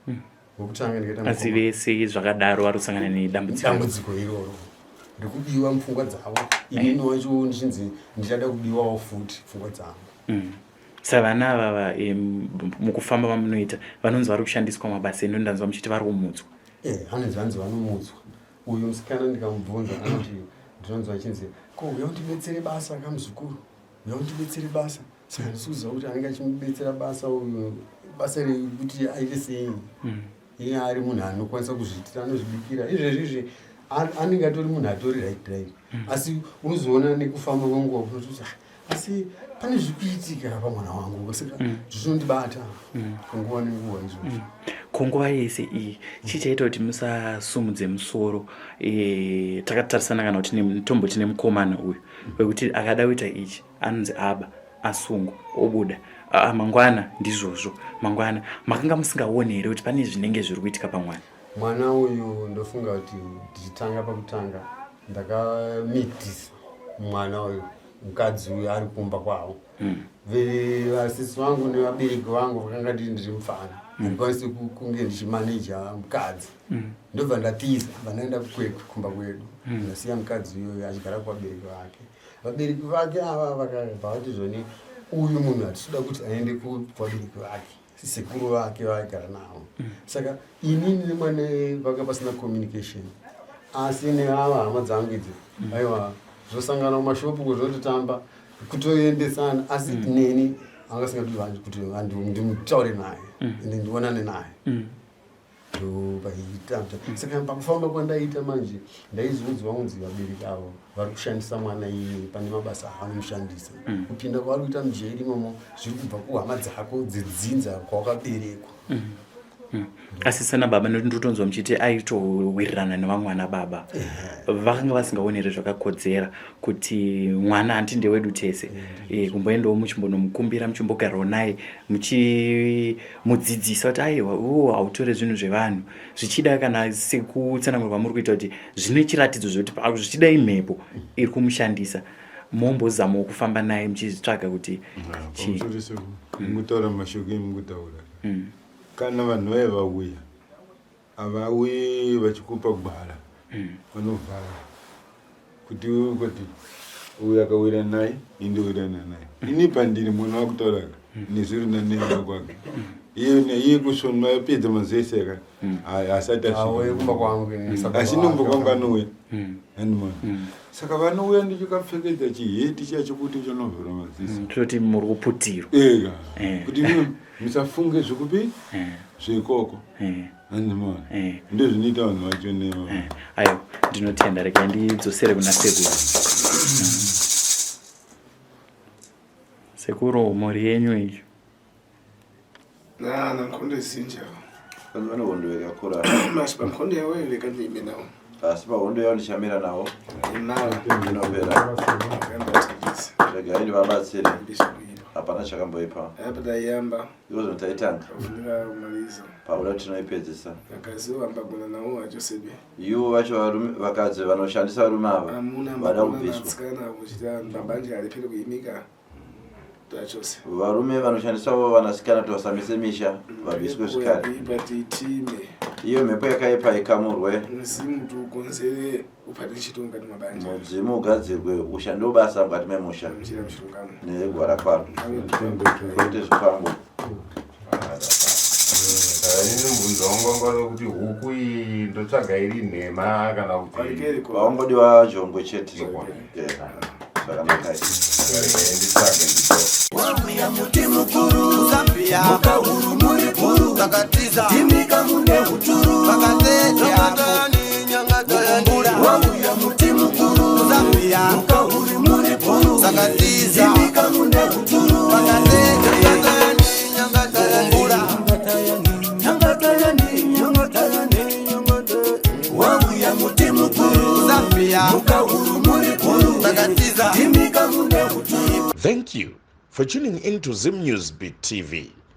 hmm. wekutanga ndikaita asi vese zvakadaro vari kusangana nedambudziko dambudziko iroro rekubiwa mupfungwa dzavo inini wacho ndichinzi ndichada kubiwawo futi pfungwa dzangu hmm. savana avava mukufamba vamunoita vanonzi vari kushandiswa mabasa eno ndanzwa muchiti vari kumutswa eh, anonzi vanzi vanomutswa. Uyu musikana ndikamubvunza anoti ndinonzwa achinzi ko uya undibetsere basa kamuzukuru, uya undibetsere basa. Saka ndisi kuziva kuti anenge achimubetsera basa uyu basa rekuti aite sei. Iye ari munhu anokwanisa kuzviitira, anozvibikira izvezvi izvi anenge atori munhu atori right right. Asi unozoona nekufamba kwenguva unototi ah, asi pane zviri kuitika pamwana wangu, saka zvinondibata nguva nenguva izvozvo. Ko nguva yese iyi chii chaita kuti musasumudze musoro e, takatarisana kana kuti tomboti nemukomana uyu wekuti akada kuita ichi anonzi aba asungwa obuda, ah, mangwana ndizvozvo mangwana. Makanga musingaoni here kuti pane zvinenge zviri kuitika pamwana? Mwana uyu ndofunga kuti ndichitanga pakutanga ndakamitisa mwana uyu, mukadzi uyu ari kumba kwavo. Vasisi vangu nevabereki vangu vakanga ndiri mufana, handikwanisi kunge ndichimaneja mukadzi. Ndobva ndatiza, bva ndaenda kuKwekwe kumba kwedu. Ndasiya mukadzi uyoyo achigara kuvabereki vake. Vabereki vake ava vakabva vati zvoni uyu munhu hatitoda kuti aende kuvabereki vake, sekuru vake vaigara navo. Saka inini nemwana vanga pasina communication, asi neava hama dzangu idzi, aiwa, zvosangana mumashopu kuzototamba kutoendesana, asi neni anga singadi kuti ndimutaure naye ende ndionane naye. Ndopaita saka pakufamba kwandaita manje ndaizoudzwa kunzi vabereki avo vari kushandisa mwana iye pane mabasa avanomushandisa. Kupinda kwavari kuita mujeri imomo zviri kubva kuhama dzako dzedzinza kwawakaberekwa. Asi sana baba, nekuti ndinotonzwa muchiti aitowirirana nevamwe vana baba, vakanga vasingaoneri zvakakodzera kuti mwana hanti ndewedu tese, kumboendawo muchimbonomukumbira, muchimbogarawo naye, muchimudzidzisa kuti aiwa, uwo hautore zvinhu zvevanhu, zvichida kana sekutsanangura kwamuri kuita kuti zvine chiratidzo zvekuti zvichida imhepo iri kumushandisa, mombozamawo kufamba naye muchitsvaga kuti chii? Pamusoro sekuru, mukutaura mashoko emukutaura, kana vanhu vaya vauya, havauyi vachikupa gwara, vanovhara kuti uyu akawira naye, indowirana naye. Ini pandiri mwana wakutaura nezviri nanehama kwake, iye naiye kusvonwa yapedza mazuva ese aka asati Auye kumba kwangu ini, saka asi nombo kwangu anouya andimona. Saka vanouya ndichikapfekedza chiheti chiya chokuti chonovhura maziso. Toti muri kuputirwa. Ega kuti imi musafunge zvekupi zveikoko, andimona. Ndo zvinoita vanhu vacho nema. Aiwa, ndinotenda. Regai ndidzosere kuna sekuru. Sekuru, mhuri yenyu iyo. Na nkhondo izinja. Vanhu vane hondo yakakura. Masi pankhondo yawo reka ndiime nawo. Asi pahondo yavo ndichamira navo. Imala. Inopera. Regai ndivabatsire, hapana chakamboipa. Apa tayamba. Iko zvino taitanga. Kufunika kumaliza. Pauda tinoipedzisa. Akaziwa ambagona nawo achosebe. Ivo vacho varume, vakadzi vanoshandisa varume ava amuna vada ambagona kubviswa. Natsikana kuchita mbambanje alipere kuimika tachose. Varume vanoshandisawo vanasikana kuti vasamise misha vabviswe zvikare. Kuipa titime. Iyo mhepo yakaipa ikamurwe. Muzimu tukonzere upate ntchito mukati mabanja. Mudzimu ugadzirwe ushandewo basa mukati memusha. Mchira mchilungamo. Negwara kwaro, kwete zvikwambo. Saka ini mubvunzo wangu wanga uri wekuti huku iyi ndotsvaga iri nhema kana kuti Paungodiwa jongwe chete. Yeah. Zvakanaka. Nditsvage ndito. Wauya muti mukuru Zambia, mukahuru muri bhuru vakatiza timika mune uturu vakateteamukumbura. Wauya muti mukuru Zambia, mukahuru muri bhuru vakatiza timika mune uturu vakateteamukumbura. Wauya muti mukuru Zambia, mukahuru muri bhuru vakatiza timika mune uturu. Thank you for tuning in to Zim News Beat TV.